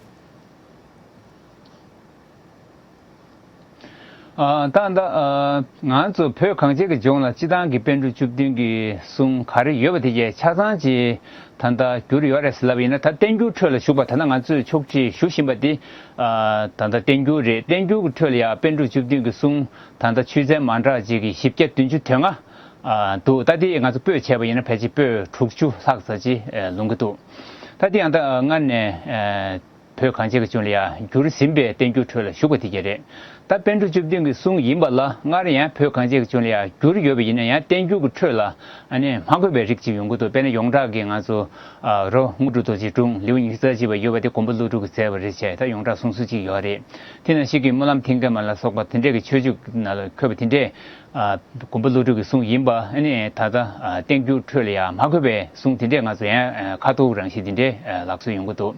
ཨ། ད་ད། ཨ། ང་ཚོ་བོད་གངས་ཅན་གྱི་ལྗོངས་ལ་སྤྱིར་བཏང་གི་པཎ་གྲུབ་བཅུ་བདུན་གྱི་གསུང་ག་རེ་ཡོད་པ་དེ་གས་ཆ་ཚང་ཅིག་ད་ལྟ་བསྒྱུར་ཡོད་རེད་ཟེར་ལབ་ཡིན་ན། ད་བསྟན་འགྱུར་ཁྲོད་ལ་བཞུགས་པ་ད་ལྟ་ང་ཚོས་ཕྱོགས་སྒྲིག་ཞུ་བཞིན་པ་དེ། ཨ། ད་ལྟ་བསྟན་འགྱུར་རེད། བསྟན་འགྱུར་གྱི་ཁྲོད་ལ་ཡ་པཎ་གྲུབ་བཅུ་བདུན་གྱི་གསུང་ད་ལྟ་ཆོས་ཚན་མ་འདྲ་ཅིག་གི་བཞི་བརྒྱ་བདུན་ཅུ་དོན་ལྔ། ཨ། འདུག་ད་དེ་ང་ཚོ་པོད་བྱས་པ་ཡིན་ན་ཕལ་ཆེར་པོད་དྲུག་ཅུ་ལྷག་ཙམ་ཅིག་ཨ། ལོང་གི་འདུག་ད་དེ་ཡང་ད་སྔར་ནས། ཨ། བོད་གངས་ཅན་གྱི་ལྗོངས་ལ་ཡ་བསྒྱུར་ཟིན་པའི་བསྟན་འགྱུར་ཁྲོད་ལ་བཞུགས་པ་དེ་གས་རེད། ད་པཎ་གྲུབ་བཅུ་བདུན་གྱི་གསུང་ཡིན་པ་ལ་སྔར་ཡང་བོད་གངས་ཅན་གྱི་ལྗོངས་ལ་ཡ་བསྒྱུར་ཡོད་པ་ཡིན་ན་ཡང་བསྟན་འགྱུར་གྱི་ཁྲོད་ལ་ཨ་ནི་མ་འཁོད་པའི་རིགས་ཅིག་ཡོང་གི་འདུག་དཔེར་ན་ཡོངས་གྲགས་ཀྱི་ང་ཚོ། ཨ། རོ་དངོས་གྲུབ་རྡོ་རྗེའི་སྒྲུང་ལེའུ་ཉི་ཤུ་རྩ་གཅིག་པ་ཡོད་པ་དེ་མགོན་པོ་ཀླུ་སྒྲུབ་ཀྱིས་མཛད་པ་རེད་བྱས། ད་ཡོངས་གྲགས་གསུང་སྲོལ་ཅིག་ཡོད་རེད། དེ་ནང་བཞིན་གྱི་སྨོན་ལམ་མཐིང་ག་མ་ལ་སོགས་པ་དེ་འདྲས་ཀྱི་ཆོས་བརྒྱུད་ནང་ལ་འཁོད་པ་དེ་འདྲས། ཨ། མགོན་པོ་ཀླུ་སྒྲུབ་ཀྱི་གསུང་ཡིན་པ་ཨ་ནི་ད་ལྟ། ཨ། བསྟན་འགྱུར་ཁྲོད་ལ་ཡང་མ་འཁོད་པའི་གསུང་དེ་འདྲས་ང་ཚོ་ཡང་། ཨ། ཁ་ཐུག་རང་བཞིན་དེ་འདྲས། ཨ། ལག་སོན་ཡོང་གི་འདུག་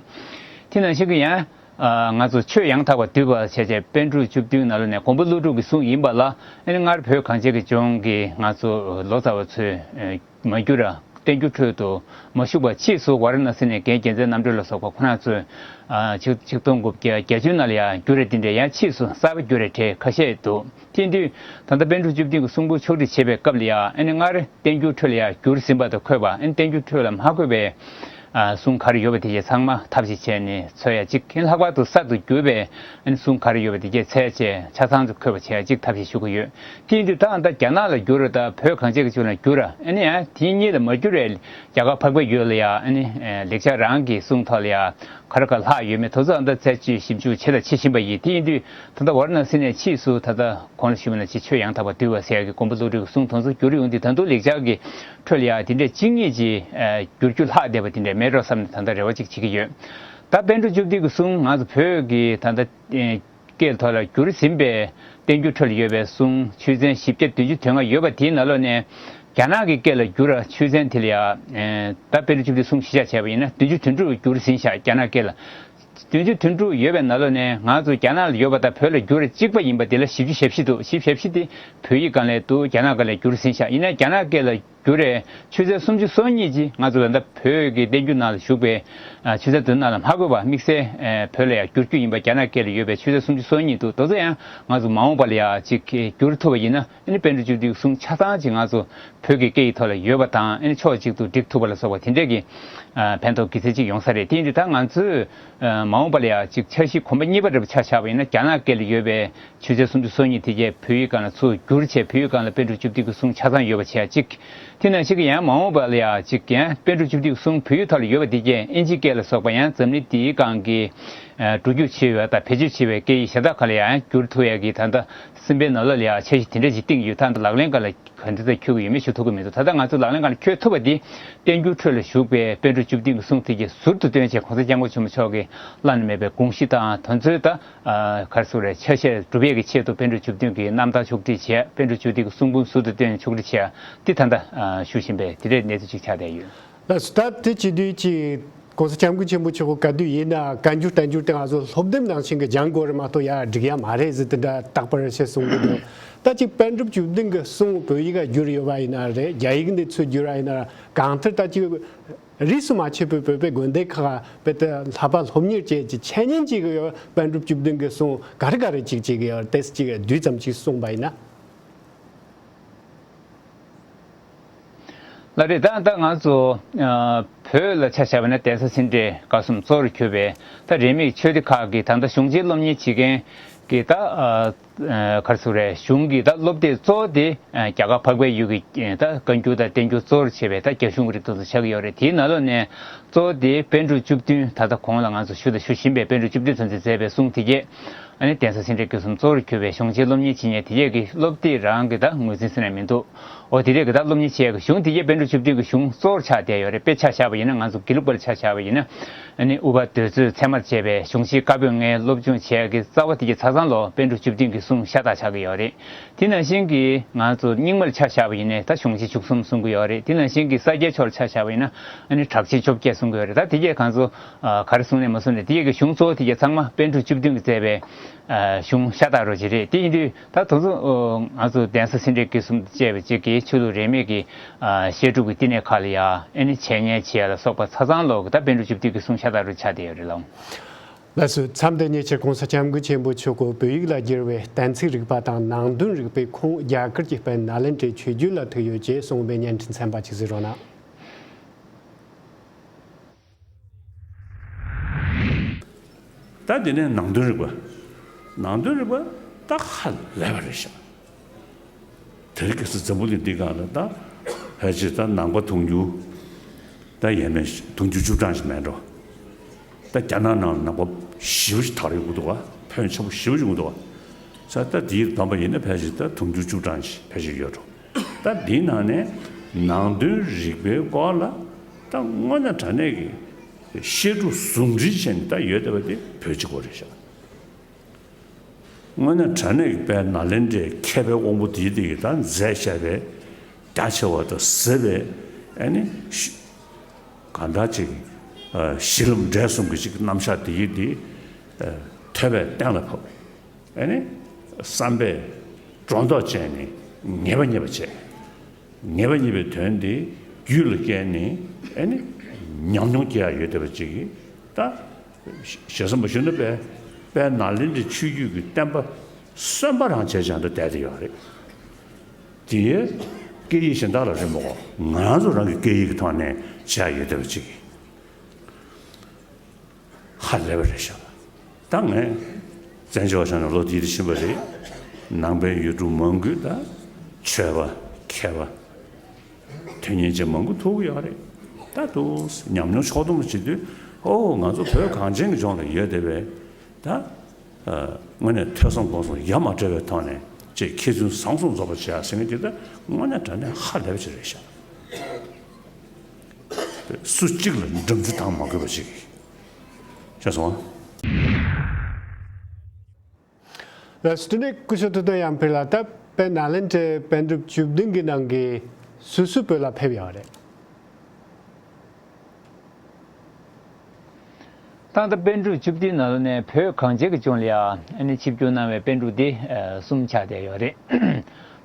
དེ་ནང་བཞིན་གྱི་ཡང་། ཨ། ང་ཚོ་ཆོས་ཡང་དག་པར་བསྡུས་པ་བྱས་བྱས་པཎ་གྲུབ་བཅུ་བདུན་ནང་ལོགས་ནས་མགོན་པོ་ཀླུ་སྒྲུབ་ཀྱི་གསུང་ཡིན་པ་ལ་ཨ་ནི་སྔར་བོད་གངས་ཅན་གྱི་ལྗོངས་ཀྱི་ང་ཚོ་ལོ་ཙཱ་བ་ཚོས། ཨ། མ་བསྒྱུར་ར་བསྟན་འགྱུར་ཁྲོད་དུ་མ་བཞུགས་པར་ཕྱིས་སུ་ཝཱ་ར་ཎ་སི་ནས་རྒན་རྒྱལ་མཚན་རྣམ་གྲོལ་ལ་སོགས་པ་ཁོ་རང་ཚོས། ཨ། ཆིག་ཆིག་སྟོང་དགུ་བརྒྱ་བརྒྱད་ཅུ་ནང་ལ་ཡང་བསྒྱུར་རེ་དེ་འདྲས་ཡང་ཕྱིས་སུ་གསར་པ་བསྒྱུར་རེ་གྲས་ཁ་ཤས་འདུག་དེ་དུས་ད་ལྟ་པཎ་གྲུབ་བཅུ་བདུན་གྱི་གསུང་འབུམ་ཕྱོགས་སྒྲིག་བྱེད་པའི་སྐབས་ལ་ཡང་ཨ་ནི་སྔར་བསྟན་འགྱུར་ཁྲོད་ལ་ཡང་བསྒྱུར་ཟིན་པ་དང་འཁོད་པ། ཨ་ནི་བསྟན་འགྱུར་ཁྲོད་ལ་མ་འཁོད་པའི། ཨ། གསུང་ག་རེ་ཡོད་པ་དེ་གས་ཚང་མ་ཐབས་ཤེས་བྱས་ནས་འཚོལ་ཡ་གཅིག་ལྷག་པར་དུ་གསར་དུ་བསྒྱུར་བའི་ཨ་ནི་གསུང་ག་རེ་ཡོད་པ་དེ་གས་འཚོལ་ཡ་བྱས། ཆ་ཚང་དུ་འཁོད་པ་བྱེད་ཡ་གཅིག་ཐབས་ཤེས་ཞུ་གི་ཡོད། དེ་ཡིན་དུས་ད་ད་རྒྱ་ནག་ལ་བསྒྱུར་ར་ད་བོད་གངས་ཅན་གྱི་ལྗོངས་ལ་བསྒྱུར་ར། ཨ་ནི་ཡང་དེ་གཉིས་ལ་མ་བསྒྱུར་བའི་རྒྱ་གར་འཕགས་པའི་ཡུལ་ལ་ཡ་ཨ་ནི། ཨ། ལེགས་སྦྱར་རང་གི་གསུང་ཐོག་ལ་ཡ་ག་རེ་ག་ལྷག་ཡོད་མེད་དེ་ཚོ་ད་ལྟ་འཚོལ་བཅུག་ཞིབ་འཇུག་བྱེད་དང་བྱེད་བཞིན་པ་ཡིན། དེ་ཡིན་དུས་ད་ལྟ་ཝཱ་ར་ཎ་སི་ནས་ཕྱིས་སུ་ད་ལྟ་གོང་ལ་ཞུས་པ་ནང་བཞིན་ཆོས་ཡང་དག་པར་བསྡུས་པ་ཟེར་ཡ་གི་མགོན་པོ་ཀླུ་སྒྲུབ་ཀྱི་གསུང་དེ་ཚོ་བསྒྱུར་ཡོང་དུས་ད་དུང་ལེགས་སྦྱར་གྱི་ཁྲོད་ལ་ཡ་དེ་འདྲས་གཅིག་གཉིས་ཀྱིས། ཨ། བསྒྱུར་རྒྱུ་ལྷག་བསྡད་པ་དེ་འདྲས་མེད་འགྲོ་བསམ་ནས་ད་ལྟ་རེ་བ་ཅིག་བྱེད་ཀྱི་ཡོད། ད་པཎ་གྲུབ་བཅུ་བདུན་གྱི་གསུང་ང་ཚོ་བོད་ཀྱི་ད་ལྟ། ཨ། སྐད་ཐོག་ལ་བསྒྱུར་ཟིན་པའི་བསྟན་འགྱུར་ཁྲོད་ལ་ཡོད་པའི་གསུང་ཆོས་ཚན་བཞི་བརྒྱ་བདུན་ཅུ་དོན་ལྔ་ཡོད་པ་དེའི་ནང་ལོགས་ནས་རྒྱ་ནག་གི་སྐད་ལ་བསྒྱུར་ར་ཆོས་ཚན་དེ་ལ་ཡ། ཨ། ད་པཎ་གྲུབ་བཅུ་བདུན་གསུང་གཞི་བཞག་བྱས་པ་ཡིན་ན་བདུན་ཅུ་དོན་དྲུག་བསྒྱུར་ཟིན་ཤག་རྒྱ་ནག་སྐད་ལ། བདུན་ཅུ་དོན་དྲུག་ཡོད་པའི་ནང་ལོགས་ནས་ང་ཚོ་རྒྱ་ནག་ལ་ཡོད་པ་དང་བོད་ལ་བསྒྱུར་ར་གཅིག་པ་ཡིན་པ་དེ་ལ་བཞི་བཅུ་ཞེ་བཞི་འདུག་བཞི་བཅུ་ཞེ་བཞི་དེ་བོད་ཡིག་སྒང་ལ་འདུག་རྒྱ་ནག་སྒང་ལ་བསྒྱུར་ཟིན་ཤག་ཡིན་ན་རྒྱ་ནག་སྐད་ལ་བསྒྱུར་རེ་ཆོས་ཚན་སུམ་ཅུ་སོ་གཉིས་ཅིག་ང་ཚོ་ལ་ད་བོད་ཀྱི་བསྟན་འགྱུར་ནང་ལ་བཞུགས་པའི། ཨ། ཆོས་ཚན་དེ་ནང་ལ་མ་འཁོད་པ་དམིགས་བསལ། ཨ། བོད་ལ་ཡང་བསྒྱུར་རྒྱུ་ཡིན་པ་རྒྱ་ནག་སྐད་ལ་ཡོད་པའི་ཆོས་ཚན་སུམ་ཅུ་སོ་གཉིས་འདུག་དེ་ཚོ་ཡང་ང་ཚོ་མ་འོངས་པ་ལ་ཡང་ཅིག་བསྒྱུར་ཐུབ་པ་ཡིན་ན་ཨ་ནི་པཎ་གྲུབ་བཅུ་བདུན་གསུང་ཆ་ཚང་ཅིག་ང་ཚོ་བོད་ཀྱི་སྐད་ཡིག་ཐོག་ལ་ཡོད་པ་དང་ཨ་ནི་ཕྱོགས་གཅིག་ཏུ་སྒྲིག་ཐུབ་པ་ལ་སོགས་པ་དེ་འདྲས་ཀྱི། ཨ། ཕན་ཐོགས་གི་ཚད་ཅིག་ཡོང་ས་རེད། དེ་ཡིན་དུས་ད་ང་ཚོས། ཨ། མ་འོངས་པ་ལ་ཡང་ཅིག་འཆར་གཞི་གོམ་པ་གཉིས་པ་འདྲ་པོ་ཆ་བཞག་པ་ཡིན་ན་རྒྱ་ནག་སྐད་ལ་ཡོད་པའི་ཆོས་ཚན་སུམ་ཅུ་སོ་གཉིས་དེ་གས་བོད་ཡིག་སྒང་ལ་ཚུར་བསྒྱུར་བྱས་བོད་ཡིག་སྒང་ལ་པཎ་གྲུབ་བཅུ་བདུན་གྱི་གསུང་ཆ་ཚང་ཡོད་པ་བྱས་ཡ་གཅིག་དེ་ནང་བཞིན་གྱི་ཡང་མ་འོངས་པ་ལ་ཡང་གཅིག་ཡང་པཎ་གྲུབ་བཅུ་བདུན་གྱི་གསུང་བོད་ཡིག་ཐོག་ལ་ཡོད་པ་འདི་གས་ཨིན་ཇི་སྐད་ལ་སོགས་པ་ཡང་འཛམ་གླིང་འདིའི་སྒང་གི་ འགྲོ་རྒྱུག་ཆེ་བ་དང་བེད་སྤྱོད་ཆེ་བའི་སྐད་ཡིག་གཞན་དག་ཁག་ལ་ཡང་བསྒྱུར་ཐུབ་ཡག་གི་ད་ལྟ་སེམས་པའི་ནང་ལོགས་ལ་ཡང་འཆར་གཞི་དེ་འདྲ་ཞིག་བཏིང་ཡོད། ད་ལྟ་ལག་ལེན་སྒང་ལ་ག་འདྲ་ཅིག་འཁྱོལ་གྱི་ཡོད་མེད་ཞུ་ཐུབ་ཀྱི་མི་འདུག་ད་ལྟ་ང་ཚོ་ལག་ལེན་སྒང་ལ་འཁྱོལ་ཐུབ་པ་འདི་བསྟན་འགྱུར་ཁྲོད་ལ་བཞུགས་པའི་པཎ་གྲུབ་བཅུ་བདུན་གྱི་གསུང་དེ་གས་ཟུར་དུ་བཏོན་བྱས་༸གོང་ས་༸སྐྱབས་མགོན་ཆེན་པོ་མཆོག་གི་བླ་ན་མེད་པའི་དགོངས་གཞི་དང་དེ་ཚོའི་ད་ག་རེ་ཟེར་དགོས་རེད། ཆ་ཤས་སྒྲུབ་ཡས་ཀྱི་ཆེད་དུ་པཎ་གྲུབ་བཅུ་བདུན་གྱི་རྣམ་ཐར་ཕྱོགས་སྒྲིག་བྱས། པཎ་གྲུབ་བཅུ་བདུན་གྱི་གསུང་འབུམ་ཟུར་དུ་བཏོན་ཕྱོགས་སྒྲིག་བྱས། འདི་ད་ལྟ་ཞུ་བཞིན་པའི་དེ་འདྲའི་གནས་ཚུལ་ཅིག་ཆགས་བསྡད་ཡོད། ལགས་སོ། ད་དེ་བྱེད་དུས་ཀྱི་༸གོང་ས་༸སྐྱབས་མགོན་ཆེན་པོ་མཆོག་གི་བཀའ་བསྡུར་ཡིན་ན་བཀའ་འགྱུར་བསྟན་འགྱུར་དེ་ང་ཚོ་སློབ་དེབ་ནང་བཞིན་གྱི་སྦྱང་དགོས་རེད་མ་གཏོགས་ཡར་སྒྲིག་ཡ་མ་རེད་ཟེར་དེ་འདྲ་རྟག་པར་བཤད་གསུང་གི་འདུག་ད་ཅིག་པཎ་གྲུབ་བཅུ་བདུན་གྱི་གསུང་བོད་ཡིག་ལ་བསྒྱུར་ཡོད་པ་ཡིན་ན་རེད། རྒྱ་ཡིག་འདི་ཚུར་བསྒྱུར་བ་ཡིན་ན་རེད། གང་ལྟར་ད་ཅིག་རིས་སུ་མ་ཆད་པའི་བོད་པའི་དགོན་སྡེ་ཁག་དཔེ་ད་བསླབ་པ་སློབ་གཉེར་བྱེད་ཀྱི་འཆད་ཉན་བྱེད་ཀྱི་ཡོད། པཎ་གྲུབ་བཅུ་བདུན་གྱི་གསུང་ག་རེ་ག་རེ་ཅིག་བྱེད་ཀྱི་ཡོད། ཏོག་ཙམ་ཅིག་བསྡུས་ཙམ་ཅིག་གསུངས་པ་ཡིན་ན། ལགས་རེད། ད་ད་ང་ཚོ་ཨ་བོད་ལ་ཆ་བཞག་པ་ན་གདན་ས་སེ་འབྲས་དགའ་གསུམ་གཙོ་བོར་གྱུར་པའི་ད་རིས་མེད་ཆོས་སྡེ་ཁག་གི་ད་ལྟ་གཞུང་ཆེན་སློབ་གཉེར་བྱེད་མཁན་གྱི་ད་ཨ་ཨ་ག་རེ་ཟེར་དགོས་རེད། གཞུང་གི་ད་སློབ་དེབ་གཙོ་བོ་དེ་ཨ་རྒྱ་གར་འཕགས་པའི་ཡུལ་གྱི་ད་བཀའ་འགྱུར་དང་བསྟན་འགྱུར་གཙོ་བོར་བྱས་པའི་ད་རྒྱ་གཞུང་གི་རིགས་དེ་ཚོ་ཆགས་ཀྱི་ཡོད་རེད། དེའི་ནང་ལོགས་ནས་གཙོ་བོ་དེ་པཎ་གྲུབ་བཅུ་བདུན། ད་ལྟ་གོང་ལ་ང་ཚོ་ཞུ་དང་ཞུ་བཞིན་པའི་པཎ་གྲུབ་བཅུ་བདུན་དེ་ཚོས་མཛད་པའི་གསུང་དེ་གས། ཨ་ནི་གདན་ས་སེ་འབྲས་དགེ་གསུམ་གཙོ་བོར་གྱུར་པའི་གཞུང་ཆེན་སློབ་གཉེར་བྱེད་མཁན་དེ་གས་ཀྱི་སློབ་དེབ་རང་གི་ད་ངོས་འཛིན་ཟེར་ན་མི་འདུག་འོ་དེ་རེད། གི་ད་སློབ་གཉེར་བྱེད་ཡག་གི་གཞུང་དེ་གས་པཎ་གྲུབ་བཅུ་བདུན་གྱི་གཞུང་གཙོ་བོར་ཆགས་བསྡད་ཡོད་རེད། དཔེ་ཆ་བཞག་པ་ཡིན་ན་ང་ཚོ་དགེ་ལུགས་པ་ལ་ཆ་བཞག་པ་ཡིན་ན་ཨ་ནི་ཨུ་པ་དོལ་མཛོད་ཚད་མར་བྱས་པའི་གཞུང་ཆེན་བཀའ་པོད་ལྔའི་སློབ་སྦྱོང་བྱེད་ཡག་གི་རྩ་བ་དེ་གས་ཆ་ཚང་ལོ་པཎ་གྲུབ་བཅུ་བདུན་གྱི་གསུང་ཤ་སྟག་ཆགས་ཀྱི་ཡོད་རེད། དེ་ནང་བཞིན་གྱི་ང་ཚོ་རྙིང་མར་ཆ་བཞག་པ་ཡིན་ནའི་ད་གཞུང་ཆེན་བཅུ་གསུམ་གསུང་གི་ཡོད་རེད། དེ་ནང་བཞིན་གྱི་ས་སྐྱའི་ཕྱོགས་ལ་ཆ་བཞག་པ་ཡིན་ན་ཨ་ནི་གྲགས་ཆེན་བཅོ་བརྒྱད་གསུང་གི་ཡོད་རེད། ད་དེ་གས་གང་ཚོ་ཨ་ག་རེ་གསུང་ནས་མ་གསུང་ནས་དེ་གས་ཀྱི་གཞུང་གཙོ་བོ་དེ་གས་ཚང་མ་པཎ་གྲུབ་བཅུ་བདུན་གྱིས་མཛད་པའི་ཨ་གཞུང་ཤ་སྟག་རོ་ཅིག་རེད། དེ་ཡིན་དུས་ད་དེ་ཚོ་ཨ་ང་ཚོ་གདན་ས་སེ་འབྲས་དགེ་གསུམ་བཅས་པ་ཅིག་གིས་ཆོས་ལུགས་རིས་མེད་ཀྱི་ཨ་བཤད་སྒྲུབ་ཀྱི་བསྟི་གནས་ཁག་ལ་ཡ་ཨ་ནི་འཆད་ཉན་བྱེད་ཡ་ལ་སོགས་པ་ཆ་ཚང་ལོག་གི་ད་པཎ་གྲུབ་བཅུ་བདུན་གྱི་གསུང་ཤ་སྟག་རོ་ཆགས་བསྡད་ཡོད་རེད་ལགས། ལགས་སོ། མཚམས་འདི་ཉེ་ཆར་༸གོང་ས་༸སྐྱབས་མགོན་ཆེན་པོ་མཆོག་གིས་བོད་ཡིག་ལ་བསྒྱུར་བའི་གཏན་ཚིགས་རིག་པ་དང་ནང་དོན་རིག་པའི་ཁུངས་རྒྱ་གར་གྱི་དཔེ་ནཱ་ལེནྡྲའི་ཆོས་བརྒྱུད་ལ་ཐུག་ཡོད་ཅེས་གསུངས་པའི་བརྙན་འཕྲིན་ཚན་པ་ཅིག་གཟིགས་རོགས་གནང་། ད་དེ་ནས་ནང་དོན་རིག་པ། ནང་དོན་རིག་པ་ད་ཧ་ལས་པ་རེད་ཤག་དེ་རིང་ཁ་སང་འཛམ་བུ་གླིང་འདི་སྒང་ལ་ད་ཕལ་ཆེར་ད་ནང་པ་དུང་ཕྱུར། ད་ཡས་མས་དུང་ཕྱུར་བཅུ་གྲངས་ཤིག་མེད་འགྲོ། ད་རྒྱ་ནག་ནང་ནང་པ་ཞེ་པོ་ཅིག་དར་ཡོང་གི་འདུག་བ། ཕོན་ཆེན་པོ་ཞེ་པོ་ཅིག་ཡོང་གི་འདུག་བ། ས་ད་དེའི་བསྡོམས་པ་ཡིན་ན་ཕལ་ཆེར་ད་དུང་ཕྱུར་བཅུ་གྲངས་ཤིག་ཕལ་ཆེར་ཡོད་འགྲོ། ད་འདིའི་ནང་ནས་ནང་དོན་རིག་པའི་སྐོར་ལ་ད་དངོས་གནས་དྲང་གནས་ཀྱི་བཤད་སྒྲུབ་ཟུང་འབྲེལ་བྱས་ནས་ད་ཡོད་བསྡད་པ་དེ་བོད་གཅིག་པོ་རེད་ཤག་དངོས་གནས་དྲང་གནས་ཀྱི་དཔལ་ནཱ་ལེནྡྲའི་མཁས་པའི་དབང་པོ་དེའི་སྟེང་གི་ད་མཛད་བཞག་པའི་རྒྱ་ཆེ་བ་དང་ཟབ་པའི་ཨ་ནི་ཤི་གང་ལྟར་ཅིག་ཨ་གཞི་ལམ་འབྲས་གསུམ་གྱི་ཅིག་རྣམ་གཞག་དེའི་དེ་ཨ་ཐོས་པས་གཏན་ལ་ཕབ། ཨ་ནི་བསམ་པས་སྒྲོ་འདོགས་བཅད་ནས་ངེས་པ་རྙེད་པ་བྱས། ངེས་པ་རྙེད་པའི་དོན་དེ་རྒྱུད་ལ་སྐྱེས་ནས་ཨ་ནི་ཉམས་མྱོང་སྐྱེ་ཡ་ཡོད་བསྡད་པ་ཅིག་གིས་ད། ཞེ་ས་མ་ཞུ་ན་དཔལ་དཔལ་ནཱ་ལེནྡྲའི་ཆོས་བརྒྱུད་ཀྱི་བསྟན་པ་གསོན་པ་རང་བྱས་བྱས་འདི་བསྡད་དེ་ཡོད་རེད། དེའི་སྐད་ཡིག་གཞན་དག་ལ་རེད་མོ། ང་རང་ཚོ་རང་གི་སྐད་ཡིག་གི་ཐོག་ནས་བྱས་ཡོད་བསྡད་པ་ཅིག་ཧ་ལས་པ་རེད་ཤག་ད་ངས་བཙན་བྱོལ་བ་ཆགས་ནས་ལོ་འདི་འདྲ་ཕྱིན་པ་རེད། ནང་པའི་ཡུལ་གྲུ་མང་པོའི་ད་ཆོས་པ་མཁས་པ། དོན་གཉེར་ཅན་མང་པོ་ཐུག་གི་ཡོད་རེད། ད་དུ་ཉམས་མྱོང་ཕྱོགས་བསྡོམས་བྱེད་དུས་ཨོ་ང་ཚོ་བོད་གངས་ཅན་གྱི་ལྗོངས་ལ་ཡོད་བསྡད་པའི་ད་དངོས་གནས་ཐོས་བསམ་སྒོམ་གསུམ་ཡ་མ་བྲལ་བའི་ཐོག་ནས་ཅིག་མཁས་བཙུན་བཟང་གསུམ་རྫོགས་པར་བྱེད་ཟེར་མཁན་དེ་ད་དངོས་གནས་དྲང་གནས་ཧ་ལས་པ་ཅིག་རེད་ཤག་སུ་གཅིག་ལ་འགྲམ་ཆུ་བཏང་མ་དགོས་པ་ཅིག་ཤེས་སོང་ཨ། ལགས་སོ། དེ་ནས་སྐུ་ཞབས་ཐུབ་བསྟན་ཡར་འཕེལ་ལགས། ད་དཔལ་ནཱ་ལེནྡྲའི་པཎ་གྲུབ་བཅུ་བདུན་གྱི་ནང་གི་སུ་སུ་བོད་ལ་ཕེབས་ཡོད་རེད། ད་ལྟ་པཎ་གྲུབ་བཅུ་བདུན་ནང་ལོགས་ནས་བོད་གངས་ཅན་གྱི་ལྗོངས་ལ་ཡ་ཨ་ནི་ཆིབས་བསྒྱུར་གནང་བའི་པཎ་གྲུབ་འདི་ཨ་གསུམ་ཆགས་བསྡད་ཡོད་རེད།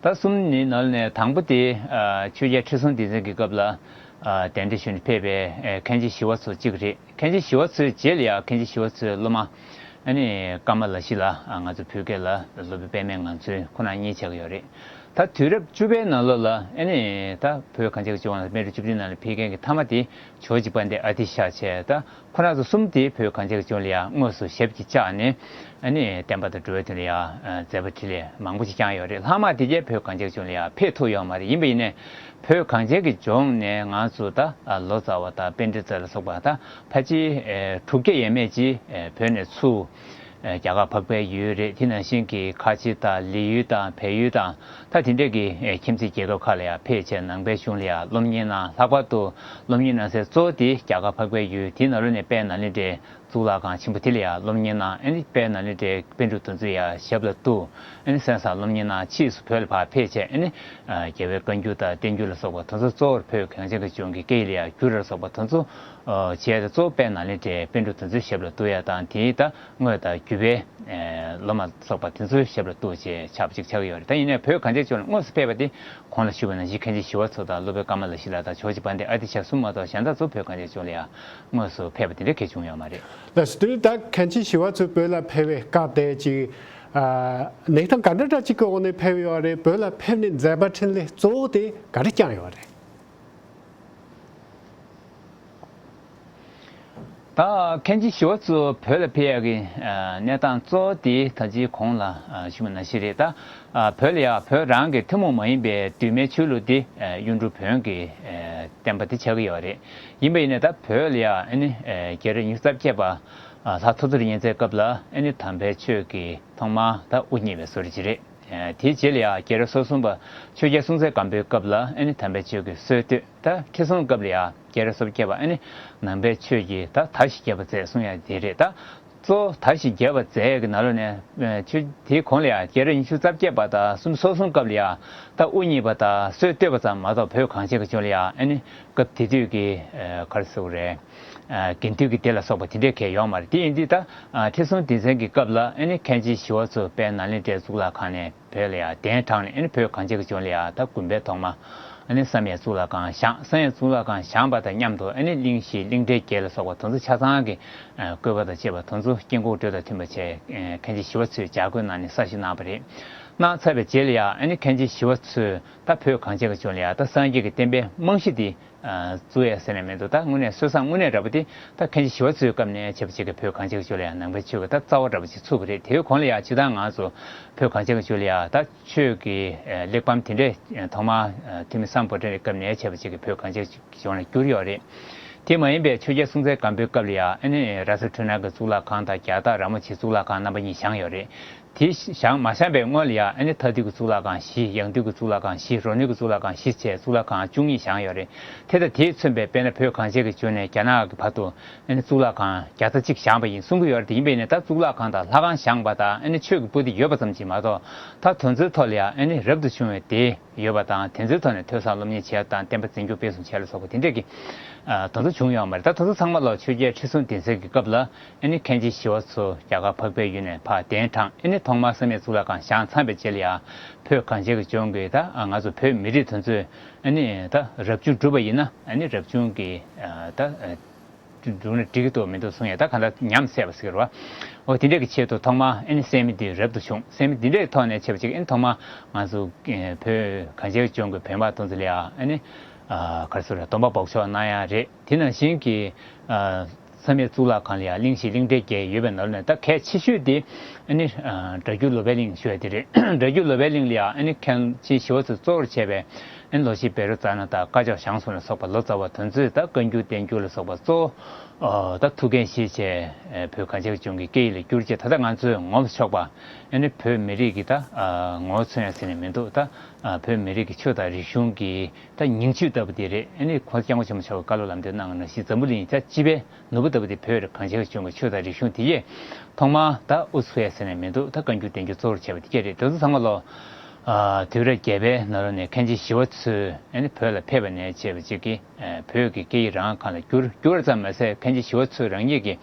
ད་གསུམ་ནི་ནང་ལོགས་ནས་དང་པོ་དེ་ཨ་ཆོས་རྒྱལ་ཁྲི་སྲོང་ལྡེ་བཙན་གྱི་སྐབས་ལ་ཨ་གདན་འདྲེན་ཞུས་ནས་ཕེབས་པའི་ཨ་མཁན་ཆེན་ཞི་བ་འཚོ་གཅིག་རེད། མཁན་ཆེན་ཞི་བ་འཚོའི་རྗེས་ལ་ཡང་མཁན་ཆེན་ཞི་བ་འཚོའི་སློབ་མ་ཨ་ནི་ཀརྨ་ལ་ཤཱི་ལགས་ང་ཚོ་བོད་སྐད་ལ་སློབ་དཔོན་པད་མའི་ངང་ཚུལ་ཁོང་རྣམ་གཉིས་ཆགས་ཀྱི་ཡོད་རེད། ད་དུས་རབས་བཅུ་པའི་ནང་ལོགས་ལ་ཨ་ནི་ད་བོད་གངས་ཅན་གྱི་ལྗོངས་ལ་པཎ་གྲུབ་བཅུ་བདུན་ནང་ལ་ཕེབས་མཁན་གྱི་མཐའ་མ་དེ་ཇོ་བོ་རྗེ་དཔལ་ལྡན་ཨ་ཏི་ཤ་བྱས། ད་ཁོ་རང་ཚོ་གསུམ་དེ་བོད་གངས་ཅན་གྱི་ལྗོངས་ལ་ཡང་དངོས་སུ་ཞབས་ཀྱིས་བཅགས་ནས་ཨ་ནི་བསྟན་པ་དང་འགྲོ་བའི་དོན་ལ་ཡང་མཛད་པ་འཕྲིན་ལས་མང་པོ་ཞིག་བསྐྱངས་ཡོད་རེད། ལྷག་མ་དེ་གས་བོད་གངས་ཅན་གྱི་ལྗོངས་ལ་ཡང་ཕེབས་ཐུབ་ཡོད་མ་རེད། ཡིན་པ་ཡིན་ནའི་བོད་གངས་ཅན་གྱི་ལྗོངས་ནས་ང་ཚོ་ད་ལོ་ཙཱ་བ་དང་པཎྜི་ཏ་ལ་སོགས་པ་ད་ཕལ་ཆེར་དྲུག་བརྒྱ་ཡས་མས་ཅིག་བོད་ནས་ཚུར་རྒྱ་གར་འཕགས་པའི་ཡུལ་རེད། དེ་ནང་བཞིན་གྱི་ཁ་ཆེ་དང་ལི་ཡུལ་དང་བལ་ཡུལ་དང་ད་དེ་འདྲས་ཀྱི་ཁྱིམ་མཚེས་རྒྱལ་ཁབ་ཁག་ལ་ཡང་ཕེབས་བྱས་ནང་པའི་གཞུང་ལ་ཡང་སློབ་གཉེར་གནང་། ལྷག་པར་དུ་སློབ་གཉེར་གནང་སའི་གཙོ་བོ་དེ་རྒྱ་གར་འཕགས་པའི་ཡུལ་དེའི་ནང་ལོགས་ནས་དཔལ་ནཱ་ལེནྡྲའི་གཙུག་ལག་ཁང་ཆེན་པོ་དེ་ལ་ཡང་སློབ་གཉེར་གནང་། ཨ་ནི་དཔལ་ནཱ་ལེནྡྲའི་པཎ་གྲུབ་དེ་ཚོ་ཡང་ཞབས་ལ་གཏུགས། ཨ་ནི་གསན་བསམ་སློབ་གཉེར་གནང་། ཕྱིས་སུ་བོད་ལ་ཕར་ཕེབས་བྱས་ཨ་ནི་རྒྱལ་བའི་བཀའ་འགྱུར་དང་བསྟན་འགྱུར་ལ་སོགས་པ་དེ་ཚོ་གཙོ་བོར་བོད་གངས་ཅན་གྱི་ལྗོངས་ཀྱི་སྐད་ཡིག་ལ་ཡང་བསྒྱུར་ལ་སོགས་པ་དེ་ཚོ་བྱས་ཏེ་གཙོ་བོ་དཔལ་ནཱ་ལེནྡྲའི་པཎ་གྲུབ་དེ་ཚོའི་ཞབས་ལ་གཏུགས་ཡ་དང་། དེའི་ད་དངོས་དང་བརྒྱུད་པའི་སློབ་མ་སོགས་པ་དེ་ཚོའི་ཞབས་ལ་གཏུགས་བྱས་ཆགས་པ་ཅིག་ཆགས་ཀྱི་ཡོད་རེད། ད་ཡིན་ནའི་བོད་གངས་ཅན་ལྗོངས་ལ་དངོས་སུ་ཕེབས་པ་དེ་གོང་ལ་ཞུས་པ་ནང་བཞིན་མཁན་ཆེན་ཞི་བ་འཚོ་དང་སློབ་དཔོན་ཀ་མ་ལ་ཤཱི་ལ་དང་ཇོ་བོ་རྗེ་དཔལ་ལྡན་ཨ་ཏི་ཤ་གསུམ་མ་གཏོགས་གཞན་དག་ཚོ་བོད་གངས་ཅན་ལྗོངས་ལ་ཡང་དངོས་སུ་ཕེབས་པ་དེ་འདྲ་གལ་བྱུང་ཡོད་མ་རེད། ལགས་སོ། དེ་ནི་ད་མཁན་ཆེན་ཞི་བ་འཚོ་བོད་ལ་ཕེབས་པའི་སྐབས་དེ་ཅིག་ཨ་གནས་སྟངས་ག་འདྲ་འདྲ་ཅིག་གི་འོག་ནས་ཕེབས་ཡོད་རེད། བོད་ལ་ཕེབས་ནས་མཛད་པ་འཕྲིན་ལས་གཙོ་བོ་དེ་ག་རེ་བསྐྱངས་ཡོད་རེད། ད་མཁན་ཆེན་ཞི་བ་འཚོ་བོད་ལ་ཕེབས་ཡག་གི་ཨ་གནས་སྟངས་གཙོ་བོ་དེ་ད་ཅིའི་གོང་ལ་ཨ་ཞུས་པ་ནང་བཞིན་རེད། ད་ཨ་བོད་ལ་ཡང་བོད་རང་གི་ཐུན་མོང་མ་ཡིན་པའི་བསྡུས་མའི་ཆོས་ལུགས་དེ་ཨ་གཡུང་དྲུང་བོན་གྱི་ཨ་བསྟན་པ་དེ་ཆགས་ཀྱི་ཡོད་རེད། ཡིན་པ་ཡིན་ནའི་ད་བོད་ལ་ཡང་ཨ་ནི་ཨ་རྒྱལ་རབས་ཉི་ཤུ་རྩ་བརྒྱད་པ་ཨ་ལྷ་ཐོ་ཐོ་རི་ཉི་ཟེར་སྐབས་ལ་ཨ་ནི་དམ་པའི་ཆོས་ཀྱི་ཐོག་མར་ད་དབུ་བརྙེས་པའི་བཟོ་འདྲ་ཅིག་རེད། ཨ་དེའི་རྗེས་ལ་ཡང་རྒྱལ་རབས་སོ་གསུམ་པ་ཆོས་རྒྱལ་སྲོང་བཙན་སྒམ་པོའི་སྐབས་ལ་ཨ་ནི་དམ་པའི་ཆོས་ཀྱི་སྲོལ་གཏོད། ད་ཁྲི་སྲོང་སྐབས་ལ་ཡང་རྒྱལ་རབས་སོ་བརྒྱད་པ་ཨ་ནི་ནང་པའི་ཆོས་ཀྱི་ད་དར་ཞིང་རྒྱས་པ་མཛད་གསུང་ཡ་དེ་རེད། ད་གཙོ་བོ་དར་ཞིང་རྒྱས་པ་མཛད་ཡ་གི་ནང་ལོགས་ནས་ཨ་ཆོས་དེའི་གོང་ལ་ཡང་རྒྱལ་རབས་ཉི་ཤུ་རྩ་བརྒྱད་པ་དང་སུམ་ཅུ་སོ་གསུམ་སྐབས་ལ་ཡང་ད་དབུ་བརྙེས་པ་དང་སྲོལ་གཏོད་པ་ཙམ་མ་གཏོགས་བོད་གངས་ཅན་གྱི་ལྗོངས་ལ་ཡང་ཨ་ནི་སྐབས་དེ་དུས་ཀྱི་ཨ་ག་རེ་ཟེར་དགོས་རེད། ཨ་དགེ་འདུན་གྱི་སྡེ་ལ་སོགས་པ་དེ་འདྲས་གང་ཡང་ཡོད་མ་རེད། དེ་ཡིན་དུས་ད་ཨ་ཁྲི་སྲོང་ལྡེ་བཙན་གྱི་སྐབས་ལ་ཨ་ནི་མཁན་ཆེན་ཞི་བ་འཚོ་དཔལ་ནཱ་ལེནྡྲའི་གཙུག་ལག་ཁང་ནས་བོད་ལ་ཡང་གདན་དྲངས་ནས་ཨ་ནི་བོད་གངས་ཅན་གྱི་ལྗོངས་ལ་ཡང་ད་དགོན་པའི་ཐོག་མ་ཨ་ནི་བསམ་ཡས་གཙུག་ལག་ཁང་བཞེངས། བསམ་ཡས་གཙུག་ལག་ཁང་བཞེངས་པ་དང་མཉམ་དུ་ཨ་ནི་གླིང་བཞི་གླིང་ཕྲན་བརྒྱད་ལ་སོགས་པ་དེ་ཚོ་ཆ་ཚང་གི་ཨ་བཀོད་པ་དང་བཅས་པ་དེ་ཚོ་དཀྱིལ་འཁོར་འགྲོས་དང་མཐུན་པ་བྱས། ཨ་མཁན་ཆེན་ཞི་བ་འཚོས་ལྗགས་བཀོད་གནང་ནས་གསར་བཞེངས་གནང་བ་རེད། གནང་ཚར་བའི་རྗེས་ལ་ཡང་ཨ་ནི་མཁན་ཆེན་ཞི་བ་འཚོས་ད་བོད་གངས་ཅན་གྱི་ལྗོངས་ལ་ཡང་ད་སངས་རྒྱས་ཀྱི་བསྟན་པའི་རྨང་གཞི་འདི་ཨ་བཙུགས་ཡ་ཟེར་ནས་མི་འདུག་ད་དངོས་གནས་སྲོལ་བཟང་དངོས་གནས་ར་བ་དེ་ད་མཁན་ཆེན་ཞི་བ་འཚོའི་སྐབས་ནས་བྱས་པ་ཅིག་གིས་བོད་གངས་ཅན་གྱི་ལྗོངས་ལ་ཡང་ནང་པའི་ཆོས་ཀྱི་ད་རྩ་བ་ར་བ་ཅིག་ཚུགས་པ་རེད། དེའི་གོང་ལ་ཡང་ཇི་ལྟར་ང་ཚོ་བོད་གངས་ཅན་གྱི་ལྗོངས་ལ་ཡང་ད་ཆོས་ཀྱི་ཨ་གླེགས་བམ་དེ་འདྲས་ཐོག་མར་ཨ་ཐོན་མི་སམ་བྷོ་ཊ་རའི་སྐབས་ནས་བྱས་པ་ཅིག་གིས་བོད་གངས་ཅན་གྱི་ལྗོངས་ལ་བསྒྱུར་ཡོད་རེད། དེ་མ་ཡིན་པའི་ཆོས་རྒྱལ་སྲོང་བཙན་སྒམ་པོའི་སྐབས་ལ་ཡང་ཨ་ནི་ར་ས་འཕྲུལ་སྣང་གི་གཙུག་ལག་ཁང་དང་རྒྱ་སྟག་ར་མོ་ཆེའི་གཙུག་ལག་ཁང་རྣམ་པ་གཉིས་བཞེངས་ཡོད་རེད། དེ་བཞེངས་མ་བཞེངས་པའི་སྔོན་ལ་ཡང་ཨ་ནི་མཐའ་འདུལ་གྱི་གཙུག་ལག་ཁང་བཞི། ཡང་འདུལ་གྱི་གཙུག་ལག་ཁང་བཞི། རོ་སྣོད་ཀྱི་གཙུག་ལག་ཁང་བཞི་བཅས་གཙུག་ལག་ཁང་བཅུ་གཉིས་བཞེངས་ཡོད་རེད། དེ་དང་དེས་མཚོན་པའི་དཔེར་ན་བོད་གངས་ཅན་གྱི་ལྗོངས་ནས་རྒྱ་ནག་གི་བར་དུ་ཨ་ནི་གཙུག་ལག་ཁང་བརྒྱ་རྩ་གཅིག་བཞེངས་པ་ཡིན་གསུང་གི་ཡོད་རེད། དེ་ཡིན་པས་ནི་ད་གཙུག་ལག་ཁང་དང་ལྷ་ཁང་བཞེངས་པ་དང་ཨ་ནི་ཆོས་ཀྱི་པོ་ཏི་ཡོད་པ་ཙམ་གྱིས་མ་གཏོགས་ད་དེ་ཚོའི་ཐོག་ལ་ཡང་ཨ་ནི་རབ་ཏུ་བྱུང་བའི་སྡེ་ཡོད་པ་དང་། དེ་ཚོའི་ཐོག་ནས་ཐོས་བསམ་སློབ་གཉེར་བྱས་དང་བསྟན་པ་འཛིན་སྐྱོང་སྤེལ་གསུམ་བྱས་ལ་སོགས་པ་དེ་འདྲས་ཀྱི་ཨ་དེ་ཚོ་བྱུང་ཡོད་མ་རེད། ད་དེ་ཚོ་ཚང་མ་ལ་ཆོས་རྒྱལ་ཁྲི་སྲོང་ལྡེ་བཙན་གྱི་སྐབས་ལ་ཨ་ནི་མཁན་ཆེན་ཞི་བ་འཚོ་རྒྱ་གར་འཕགས་པའི་ཡུལ་ནས་ཕར་གདན་དྲངས། ཨ་ནི་ཐོག་མར་བསམ་ཡས་གཙུག་ལག་ཁང་བཞེངས་ཚར་བའི་རྗེས་ལ་ཡང་བོད་གངས་ཅན་གྱི་ལྗོངས་ཀྱི་ད་ཨ་ང་ཚོ་བོད་མི་རིགས་དེ་ཚོས་ཨ་ནི་ད་རབ་བྱུང་བསྒྲུབས་པ་ཡིན་ན་ཨ་ནི་རབ་བྱུང་གི་ཨ་ད་ཨ་བསྒྲུབས་ན་འགྲིག་གི་འདུག་མི་འདུག་གསུང་ཡ་ད་གང་ལྟར་ཉམས་སད་པ་ཟེར་གི་རེད་བ། འོ་དེ་འདྲས་ཀྱི་ཆེད་དུ་ཐོག་མར་ཨ་ནི་སད་མི་འདི་རབ་ཏུ་བྱུང་། སད་མི་འདི་འདྲས་ཐོག་ནས་བྱས་པ་ཅིག་ཨ་ནི་ཐོག་མར་ང་ཚོ་ཨ་བོད་གངས་ཅན་གྱི་ལྗོངས་ཀྱི་བོད་འབངས་དེ་ཚོ་ལ་ཡང་ཨ་ནི་ཨ་ག་རེ་ཟེར་རེད། སྡོམ་པ་འབོགས་ཆོག་གནང་ཡ་རེད། དེ་ནང་བཞིན་གྱི་ཨ་བསམ་ཡས་གཙུག་ལག་ཁང་ལ་ཡང་གླིང་བཞི་གླིང་ཕྲན་བརྒྱད་ཡོད་པའི་ནང་ནས་ད་གལ་ཆེ་ཤོས་དེ་ཨ་ནི་ཨ་སྒྲ་བསྒྱུར་ལོ་པཎ་གླིང་ཞུ་ཡ་དེ་རེད། སྒྲ་བསྒྱུར་ལོ་པཎ་གླིང་ལ་ཡང་ཨ་ནི་མཁན་ཆེན་ཞི་བ་འཚོས་གཙོ་བོར་བྱས་པའི་ཨ་ནི་ལོ་ཤས་བཻ་རོ་ཙ་ན་དང་བཀའ་ཕྱོགས་ཞང་གསུམ་ལ་སོགས་པ་ལོ་ཙཱ་བ་དེ་ཚོས་ད་བཀའ་འགྱུར་བསྟན་འགྱུར་ལ་སོགས་པ་གཙོ་བོ་ཨ་ད་ཐུགས་འགན་བཞེས་བྱས་ཨ་བོད་གངས་ཅན་གྱི་ལྗོངས་ཀྱི་སྐད་ཡིག་ལ་བསྒྱུར་བྱས། ད་ལྟ་ང་ཚོས་ངོམས་ཆོག་པ་ཨ་ནི་བོད་མི་རིགས་ཀྱི་ད་ཨ་ངོ་བོ་མཚོན་ཡ་ཟེར་ནས་མི་འདུག་ད་ཨ་བོད་མི་རིགས་ཀྱི་ཆོས་དང་རིག་གཞུང་གི་ད་ཉིང་བཅུད་ལྟ་བུ་དེ་རེད། ཨ་ནི་༸གོང་ས་༸སྐྱབས་མགོན་ཆེན་པོ་མཆོག་གི་བཀའ་སློབ་ལམ་སྟོན་གནང་བ་ནང་བཞིན་འཛམ་བུ་གླིང་ད་སྤྱི་པའི་ནོར་བུ་ལྟ་བུ་དེ་བོད་རེད། གངས་ཅན་གྱི་ལྗོངས་ཀྱི་ཆོས་དང་རིག་གཞུང་དེ་ཡས་ཐོག་མར་ད་དབུ་ཚུགས་ཡ་ཟེར་ནས་མི་འདུག་ད་བཀའ་འགྱུར་བསྟན་འགྱུར་གཙོ་བོར་བྱས་པ་དེ་གས་རེད། དེ་ཚོ་ཚང་མ་ལོ་ཨ་དུས་རབས་བརྒྱད་པའི་ནང་ལོགས་ནས་མཁན་ཆེན་ཞི་བ་འཚོས་ཨ་ནི་བོད་ལ་ཕེབས་པ་ནས་བྱས་པ་ཅིག་གིས་ཨ་བོད་ཀྱི་སྐད་ཡིག་རང་སྒང་ལ་བསྒྱུར། བསྒྱུར་ཙམ་མ་ཟད་མཁན་ཆེན་ཞི་བ་འཚོ་རང་ཉིད་ཀྱིས་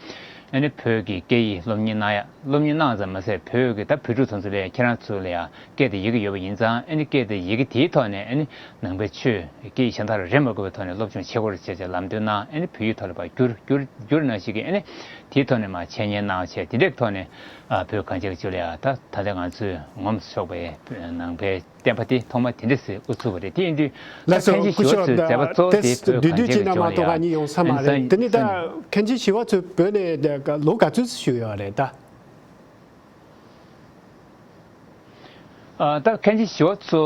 ཨ་ནི་བོད་ཀྱི་སྐད་ཡིག་སློབ་གཉེར་གནང་ཡ། སློབ་གཉེར་གནང་ཙམ་མ་ཟད་བོད་ཀྱི་ད་བོད་ཕྲུག་དེ་ཚོ་ལ་ཡང་ཁྱེད་རང་ཚོ་ལ་ཡང་སྐད་དང་ཡི་གེ་ཡོད་པ་ཡིན་ཙང་ཨ་ནི་སྐད་དང་ཡི་གེ་དེའི་ཐོག་ནས་ཨ་ནི་ནང་པའི་ཆོས་སྐད་ཡིག་གཞན་དག་ལ་རེ་མ་དགོས་པའི་ཐོག་ནས་སློབ་སྦྱོང་བྱེད་དགོས་རེད་ཅེས་བྱས་ལམ་སྟོན་གནང་། ཨ་ནི་བོད་ཡིག་ཐོག་ལ་ཕར་བསྒྱུར་བསྒྱུར་བསྒྱུར་ནང་བཞིན་གྱི་ཨ་ནི་དེའི་ཐོག་ནས་མར་འཆད་ཉན་གནང་བྱས། དེ་འདྲའི་ཐོག་ནས་ཨ་བོད་གངས་ཅན་གྱི་ལྗོངས་ལ་ཡང་ད་ད་ལྟ་ང་ཚོས་ངོམས་སུ་ཆོག་པའི་ནང་པའི་ བསྟན་པ་དེ་ཐོག་མ་དེ་འདྲ་ཞིག་དབུ་ཚུགས་པ་རེད། དེ་ཡིན་དུས་ད་ལགས་སོ། མཁན་ཆེན་ཞི་བ་འཚོའི་མཛད་པ་གཙོ་བོ་དེ་བོད་གངས་ཅན་གྱི་ལྗོངས་ལ་ཡ། ཨ་ནི་ད་ཁེངས་སྐྱུང་ཞི་བ་འཚོ་བོད་ནས་ལོ་ག་ཚོད་ཞིག་བཞུགས་ཡོད་རེད་ད། ཨ་ད་མཁན་ཆེན་ཞི་བ་འཚོ་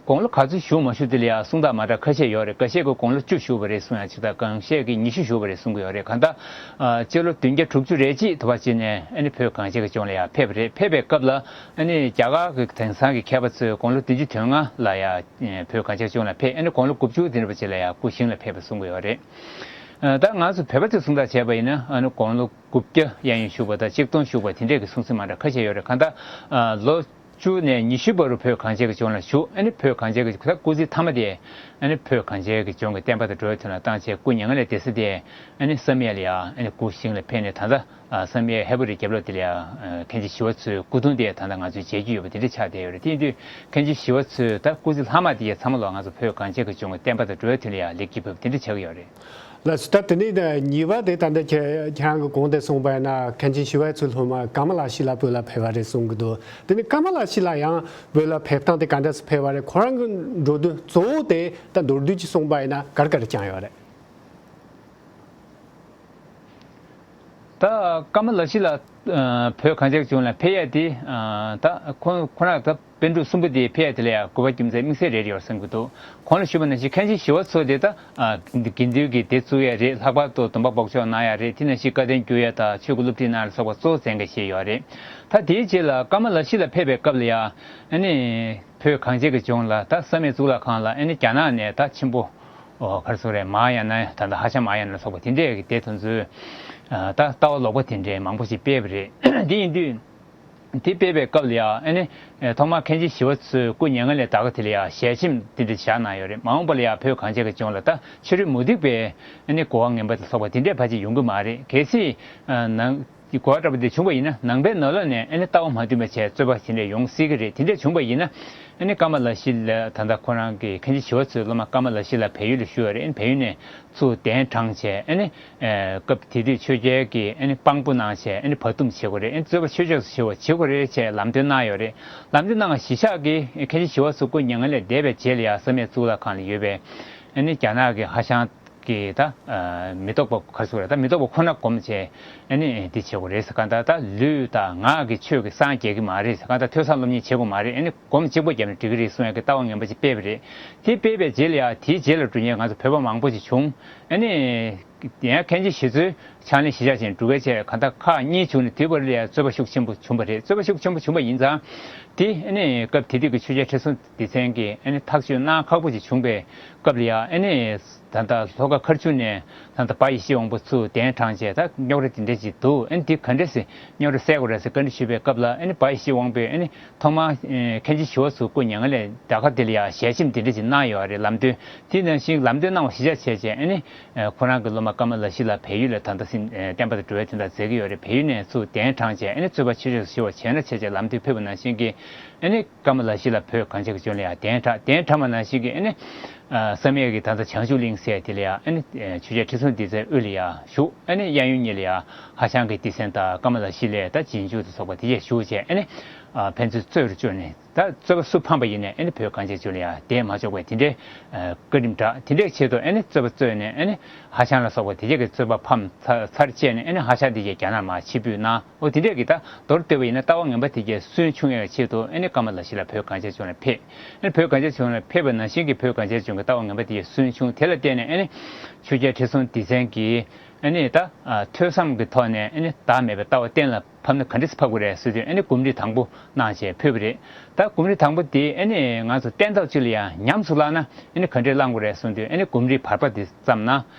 དགུང་ལོ་ག་ཚོད་བཞུགས་མ་བཞུགས་དེ་ལ་ཡང་གསུང་སྟངས་མ་འདྲ་ཁ་ཤས་ཡོད་རེད། འགའ་ཤས་ཀྱིས་དགུང་ལོ་བཅུ་བཞུགས་པ་རེད་གསུང་ཡ་ཅིག་དང་། འགའ་ཤས་ཀྱིས་ཉི་ཤུ་བཞུགས་པ་རེད་གསུང་གི་ཡོད་རེད། གང་ལྟར་ཨ་སྤྱི་ལོ་བདུན་བརྒྱ་དྲུག་ཅུ་རེ་གཅིག་དུ་བ་ཅིག་ནས་ཨ་ནི་བོད་གངས་ཅན་གྱི་ལྗོངས་ལ་ཡང་ཕེབས་པ་རེད། ཕེབས་པའི་སྐབས་ལ་ཨ་ནི་རྒྱ་གར་གྱི་དེང་སང་གི་མཁས་པ་ཚོས་དགུང་ལོ་བདུན་ཅུ་དོན་ལྔ་ལ་ཡང་བོད་གངས་ཅན་གྱི་ལྗོངས་ལ་ཕེབས། ཨ་ནི་དགུང་ལོ་དགུ་བཅུ་དེ་འདྲ་བ་ཅིག་ལ་ཡང་སྐུ་ཞིང་ལ་ཕེབས་པ་གསུང་གི་ཡོད་རེད། ཨ་ད་ང་ཚོ་བོད་པ་ཚོས་གསུང་སྟངས་བྱས་པ་ཡིན་ན་ཨ་ནི་དགུང་ལོ་དགུ་བརྒྱ་གཡས་གཡོན་བཞུགས་པ་དང་གཅིག་སྟོང་བཞུགས་པ་དེ་འདྲས་ཀྱི་གསུང་ཚུལ་མ་འདྲ་ཁ་ཤས་ཡོད་རེད། གང་ལྟར་ཨ་ལོ་བཅུ་ནས་ཉི་ཤུ་བར་དུ་བོད་གངས་ཅན་གྱི་ལྗོངས་ལ་བཞུགས། ཨ་ནི་བོད་གངས་ཅན་གྱི་ད་སྐུ་ཚེ་མཐའ་མ་དེ་ཨ་ནི་བོད་གངས་ཅན་གྱི་ལྗོངས་ཀྱི་བསྟན་པ་དང་འགྲོ་བའི་དོན་ལ་བཏང་བྱས། སྐུ་མྱ་ངན་ལས་འདས་ས་དེ་ཨ་ནི་བསམ་ཡས་ལ་ཡ་ཨ་ནི་སྐུ་ཞིང་ལ་ཕེབས་ནས་ད་ལྟ་ཨ་བསམ་ཡས་ཧས་པོ་རིའི་རྒྱབ་ལོགས་དེ་ལ་ཡ་ཨ་མཁན་ཆེན་ཞི་བ་འཚོའི་སྐུ་གདུང་དེ་ད་ལྟ་ང་ཚོས་མཇལ་རྒྱུ་ཡོད་པ་དེ་འདྲ་ཆགས་བསྡད་ཡོད་རེད། དེ་ཡིན་དུས་མཁན་ཆེན་ཞི་བ་འཚོའི་ད་སྐུ་ཚེ་ལྷག་མ་དེ་ཡ་ཚང་མ་ལོག་ང་ཚོ་བོད་གངས་ཅན་གྱི་ལྗོངས་ཀྱི་བསྟན་པ་དང་འགྲོ་བའི་དོན་ལ་ཡ་ལེགས་སྐྱེས་ཕུལ་བ་དེ་འདྲ་ཆགས་ཀྱི་ཡོད་རེད། ལགས་སོ། ད་དེ་ནས་ད་གཉིས་པ་དེ་ད་ལྟ་ཁྱེད་ཁྱེད་རང་གི་གོང་དེ་གསུངས་པ་ཡིན་ན་མཁན་ཆེན་ཞི་བ་འཚོའི་སློབ་མ་ཀ་མ་ལ་ཤཱི་ལ་བོད་ལ་ཕེབས་པ་རེད་གསུང་གི་འདུག་དེ་ནས་ཀ་མ་ལ་ཤཱི་ལ་ཡང་བོད་ལ་ཕེབས་སྟངས་དེ་ག་འདྲ་སེ་ཕེབས་པ་རེད། ཁོ་རང་གི་འགྲོ་དོན་གཙོ་བོ་དེ་ད་མདོར་བསྡུས་ཅིག་གསུངས་པ་ཡིན་ན་ག་རེ་ག་རེ་བསྐྱངས་ཡོད་རེད། ད་ཀ་མ་ལ་ཤཱི་ལ་ཨ་བོད་གངས་ཅན་གྱི་ལྗོངས་ལ་ཕེབས་ཡས་དེ་ཨ་ད་ཁོ་ཁོ་རང་ད་པཎ་གྲུབ་གསུམ་པོ་དེ་ཕེབས་ཡས་དེ་ལ་ཡང་དགོས་པ་རྒྱུ་མཚན་དམིགས་བསལ་རེ་རེ་ཡོད་བསམ་གྱི་འདུག་གོང་ལ་ཞུས་པ་ནང་བཞིན་མཁན་ཆེན་ཞི་བ་འཚོ་དེ་ད་ཨ་དགེ་འདུན་གྱི་སྡེ་བཙུགས་ཡས་རེད། ལྷག་པར་དུ་སྡོམ་པ་འབོགས་ཆོག་གནང་ཡས་རེད། དེ་ནང་བཞིན་བཀའ་བསྟན་བསྒྱུར་ཡས་དང་ཆོས་ཀྱི་སློབ་ཁྲིད་གནང་ཡས་ལ་སོགས་པ་གཙོ་བོ་མཛད་འགན་བཞེས་ཡོད་རེད། ད་དེའི་རྗེས་ལ་ཀ་མ་ལ་ཤཱི་ལ་ཕེབས་པའི་སྐབས་ལ་ཡང་ཨ་ནི་བོད་གངས་ཅན་གྱི་ལྗོངས་ལ་ད་བསམ་ཡས་གཙུག་ལག་ཁང་ལ་ཨ་ནི་རྒྱ་ནག་ནས་ད་ཆེན་པོ་ཨོ་ག་རེ་ཟེར་རེད། མ་ཧཱ་ཡ་ན་ད་ལྟ་ཧྭ་ཤང་མ་ཧཱ་ཡ་ན་ལ་སོགས་པ་དེ་འདྲས་ཀྱི་སྡེ་དེ་ཚོའི་ཨ་ད་ལྟ་བ་ལོག་པ་དེ་འདྲས་མང་པོ་ཞིག་སྤེལ་བ་རེད། དེ་ཡིན་དུས་དེ་སྤེལ་བའི་སྐབས་ལ་ཡང་ཨ་ནི་ཨེ་ཐོག་མར་མཁན་ཆེན་ཞི་བ་འཚོའི་སྐུ་མྱ་ངན་ལས་འདའ་ཁ་དེ་ལ་ཡང་ཞལ་ཆེམས་དེ་འདྲ་བཞག་གནང་ཡོད་རེད། མ་འོངས་པ་ལ་ཡང་བོད་གངས་ཅན་གྱི་ལྗོངས་ལ་ད་ཕྱི་རོལ་མུ་སྟེགས་པའི་ཨ་ནི་གོ་བ་ངན་པ་དང་སོགས་པ་དེ་འདྲས་ཕལ་ཆེར་ཡོང་གི་མ་རེད། གལ་སྲིད་ཨ་ནང་གི་གོ་བ་འདྲ་པོ་དེ་བྱུང་བ་ཡིན་ན་ནང་པའི་ནང་ལོགས་ནས་ཨ་ནི་ལྟ་བ་མ་མཐུན་པ་བྱས་རྩོད་པ་དེ་འདྲས་ཡོང་སྲིད་ཀྱི་རེད། དེ་འདྲས་བྱུང་བ་ཡིན་ན་ཨ་ནི་ཀ་མ་ལ་ཤཱི་ལ་ད་ལྟ་ཁོ་རང་གི་མཁན་ཆེན་ཞི་བ་འཚོའི་སློབ་མ་ཀ་མ་ལ་ཤཱི་ལ་བལ་ཡུལ་ལ་བཞུགས་ཡོད་རེད། ཨ་ནི་བལ་ཡུལ་ནས་ཚུར་གདན་དྲངས་བྱས་ཨ་ནི་ཨེ་སྐབས་དེ་དུས་ཆོས་རྒྱལ་གྱིས་ཨ་ནི་དཔང་པོ་གནང་བྱས་ཨ་ནི་བར་འདུམ་བྱེད་དགོས་རེད། ཨ་ནི་རྩོད་པ་ཆོས་ཕྱོགས་སུ་ཞུགས་པ་བྱེད་དགོས་རེད་ཅེས་ལམ་སྟོན་གནང་ཡོད་རེད། ལམ་སྟོན་གནང་བ་གཞིར་བཞག་གིས་མཁན་ཆེན་ཞི་བ་འཚོ་སྐུ་མྱ་ངན་ལས་འདས་པའི་རྗེས་ལ་ཡང་བསམ་ཡས་གཙུག་ལག་ཁང་ལ་ཡོད་པའི་ཨ་ནི་རྒྱ་ནག་གི་ཧྭ་ཤང་གི་ད་ཨ་མི་རྟོགས་པ་ག་རེ་ཟེར་དགོས་རེད། ད་མི་རྟོགས་པ་ཁོ་ན་སྒོམ་བྱས་ཨ་ནི་འདི་བྱེད་དགོས་རེད་ཟེར། གང་ལྟར་ད་ལུས་དང་ངག་གི་ཆོས་ཀྱིས་སངས་རྒྱས་ཀྱི་མ་རེད་ཟེར། གང་ལྟར་ཐོས་བསམ་སློབ་གཉེར་བྱེད་དགོས་མ་རེད། ཨ་ནི་སྒོམ་གཅིག་པོ་བརྒྱབ་ནས་འགྲིག་གི་རེད་གསུང་ཡག་གི་ལྟ་བ་ངན་པ་ཅིག་སྤེལ་བ་རེད། དེ་སྤེལ་བའི་རྗེས་ལ་ཡང་དེའི་རྗེས་ལ་འགྲོ་མཁན་ང་ཚོ་བོད་པ་མང་པོ་ཞིག་བྱུང་། ཨ་ནི་ཡང་མཁན་ཆེན་ཞི་འཚོའི་ཕྱག་ལེན་གཞིར་བཞག་བྱས་ནས་འགྲོ་སྐད་བྱས་གང་ལྟར་ཁག་གཉིས་བྱུང་ནས་དེའི་བར་ལ་ཡང་རྩོད་པ་ཤུགས་ཆེན་པོ་བྱུང་བ་རེད། རྩོད་པ་ཤུགས་ཆེན་པོ་བྱུང་བ་ཡིན་ཙང་དེ་ཨ་ནི་སྐབས་དེ་དུས་ཀྱི་ཆོས་རྒྱལ་ཁྲི་སྲོང་ལྡེ་བཙན་གྱིས་ཨ་ནི་ཐག་གཅོད་གནང་ཁག་པོ་ཞིག་བྱུང་བའི་སྐབས་ལ་ཡང་ཨ་ནི་ད་ལྟ་ལྷོ་ཁ་མཁར་ཆུ་ནས་ད་ལྟ་དཔའ་ཡེ་ཤེས་དབང་པོ་ཚུར་གདན་དྲངས་བྱས་ད་རྙོག་དྲ་དེ་འདྲ་ཞིག་འདུག་ཨ་ནི་དེ་ག་འདྲ་སེ་རྙོག་དྲ་སེལ་དགོས་རེད་ཟེར་བཀའ་འདྲི་ཞུས་པའི་སྐབས་ལ་ཨ་ནི་དཔའ་ཡེ་ཤེས་དབང་པོས་ཨ་ནི་ཐོག་མར་ཨེ་མཁན་ཆེན་ཞི་བ་འཚོ་སྐུ་མྱ་ངན་ལས་འདའ་ཁ་དེ་ལ་ཡང་ཞལ་ཆེམས་དེ་འདྲ་ཞིག་གནང་ཡོད་རེད། ལམ་སྟོན་དེ་ནང་བཞིན་ལམ་སྟོན་གནང་བ་གཞིར་བཞག་བྱས་བྱས་ཨ་ནི་ཨེ་ཁོ་རང་གི་སློབ་མ་ཀ་མ་ལ་ཤཱི་ལ་བལ་ཡུལ་ལ་ད་ལྟ་སྲིད་ཨེ་བསྟན་པ་དང་འགྲོ་བའི་དོན་དག་མཛད་ཀྱི་ཡོད་རེད། བལ་ཡུལ་ནས་ཚུར་གདན་དྲངས་བྱས་ཨ་ནི་རྩོད་པ་ཆོས་ཕྱོགས་སུ་ཞུགས་པ་བྱས་ན་བྱས་བྱས་ལམ་སྟོན་ཕུལ་བ་ནང་བཞིན་གྱི་ཨ་ནི་ཀ་མ་ལ་ཤཱི་ལ་བོད་གངས་ཅན་གྱི་ལྗོངས་ལ་ཡང་གདན་དྲངས། གདན་དྲངས་པ་ནང་བཞིན་གྱི་ཨ་ནི་ཨ་བསམ་ཡས་ཀྱི་ད་ལྟ་བྱང་ཆུབ་གླིང་ཟེར་དེ་ལ་ཡང་ཨ་ནི་ཨེ་ཆོས་རྒྱལ་ཁྲི་སྲོང་ལྡེ་བཙན་དབུས་ལ་ཡང་བཞུགས། ཨ་ནི་གཡས་གཡོན་གཉིས་ལ་ཡང་ཧྭ་ཤང་གི་སྡེ་ཚན་དང་ཀ་མ་ལ་ཤཱི་ལའི་ད་རྗེས་འཇུག་དང་སོགས་པ་དེ་ཡང་བཞུགས་བྱས་ཨ་ནི་ཨ་ཕན་ཚུན་རྩོད་རུ་བཅུག་ནས། ད་རྩོད་པ་སུ་ཕམ་པ་ཡིན་ནའི་ཨ་ནི་བོད་གངས་ཅན་ལྗོངས་ལ་ཡང་བསྡད་མ་ཆོག་པའི་དེ་འདྲའི་ཨ་བཀའ་ཁྲིམས་བསྒྲགས། དེ་འདྲའི་ཆེད་དུ་ཨ་ནི་རྩོད་པ་རྩོད་ནས་ཨ་ནི་ཧྭ་ཤང་ལ་སོགས་པ་དེ་གྱད་ཀྱི་རྩོད་པ་ཕམ་ཚར་ཚར་བཅད་ནས་ཨ་ནི་ཧྭ་ཤང་དེ་གྱད་རྒྱ་ནག་མར་ཕྱིར་འབུད་གནང་། འོ་དེ་འདྲའི་གི་ད་མདོར་བསྡུས་པ་ཡིན་ན་ལྟ་བ་ངན་པ་དེ་གྱད་སུན་ཕྱུང་ཡག་ཆེད་དུ་ཨ་ནི་ཀ་མ་ལ་ཤཱི་ལ་བོད་གངས་ཅན་ལྗོངས་ལ་ཕེབས། ཨ་ནི་བོད་གངས་ཅན་ལྗོངས་ལ་ཕེབས་པ་ནང་བཞིན་གྱི་བོད་གངས་ཅན་ལྗོངས་ཀྱི་ལྟ་བ་ངན་པ་དེ་གྱད་སུན་ཕྱུང་། དེ་ལ་བརྟེན་ནས་ཨ་ནི་ཆོས་རྒྱལ་ཁྲི་སྲོང་ལྡེ་བཙན་གྱིས་ཨ་ནི་ད་ཨ་ཐོས་བསམ་གྱི་ཐོག་ནས་ཨ་ནི་བདག་མེད་པའི་ལྟ་བ་གཏན་ལ་ཕབ་ན་ག་འདྲས་སེ་ཕབ་དགོས་རེད་ཟེར་དུས་ཨ་ནི་འགོམ་རིམ་དང་པོ་གནང་བྱས་ཕུལ་བ་རེད། ད་འགོམ་རིམ་དང་པོ་དེ་ཨ་ནི་ང་ཚོ་སྟོན་ཐོག་གཅིག་ལ་ཡང་ཉམས་སུ་བླངས་ན་ཨ་ནི་ག་འདྲས་བླང་དགོས་རེད་གསུངས་དུས་ཨ་ནི་འགོམ་རིམ་བར་པ་དེ་བརྩམས་ན།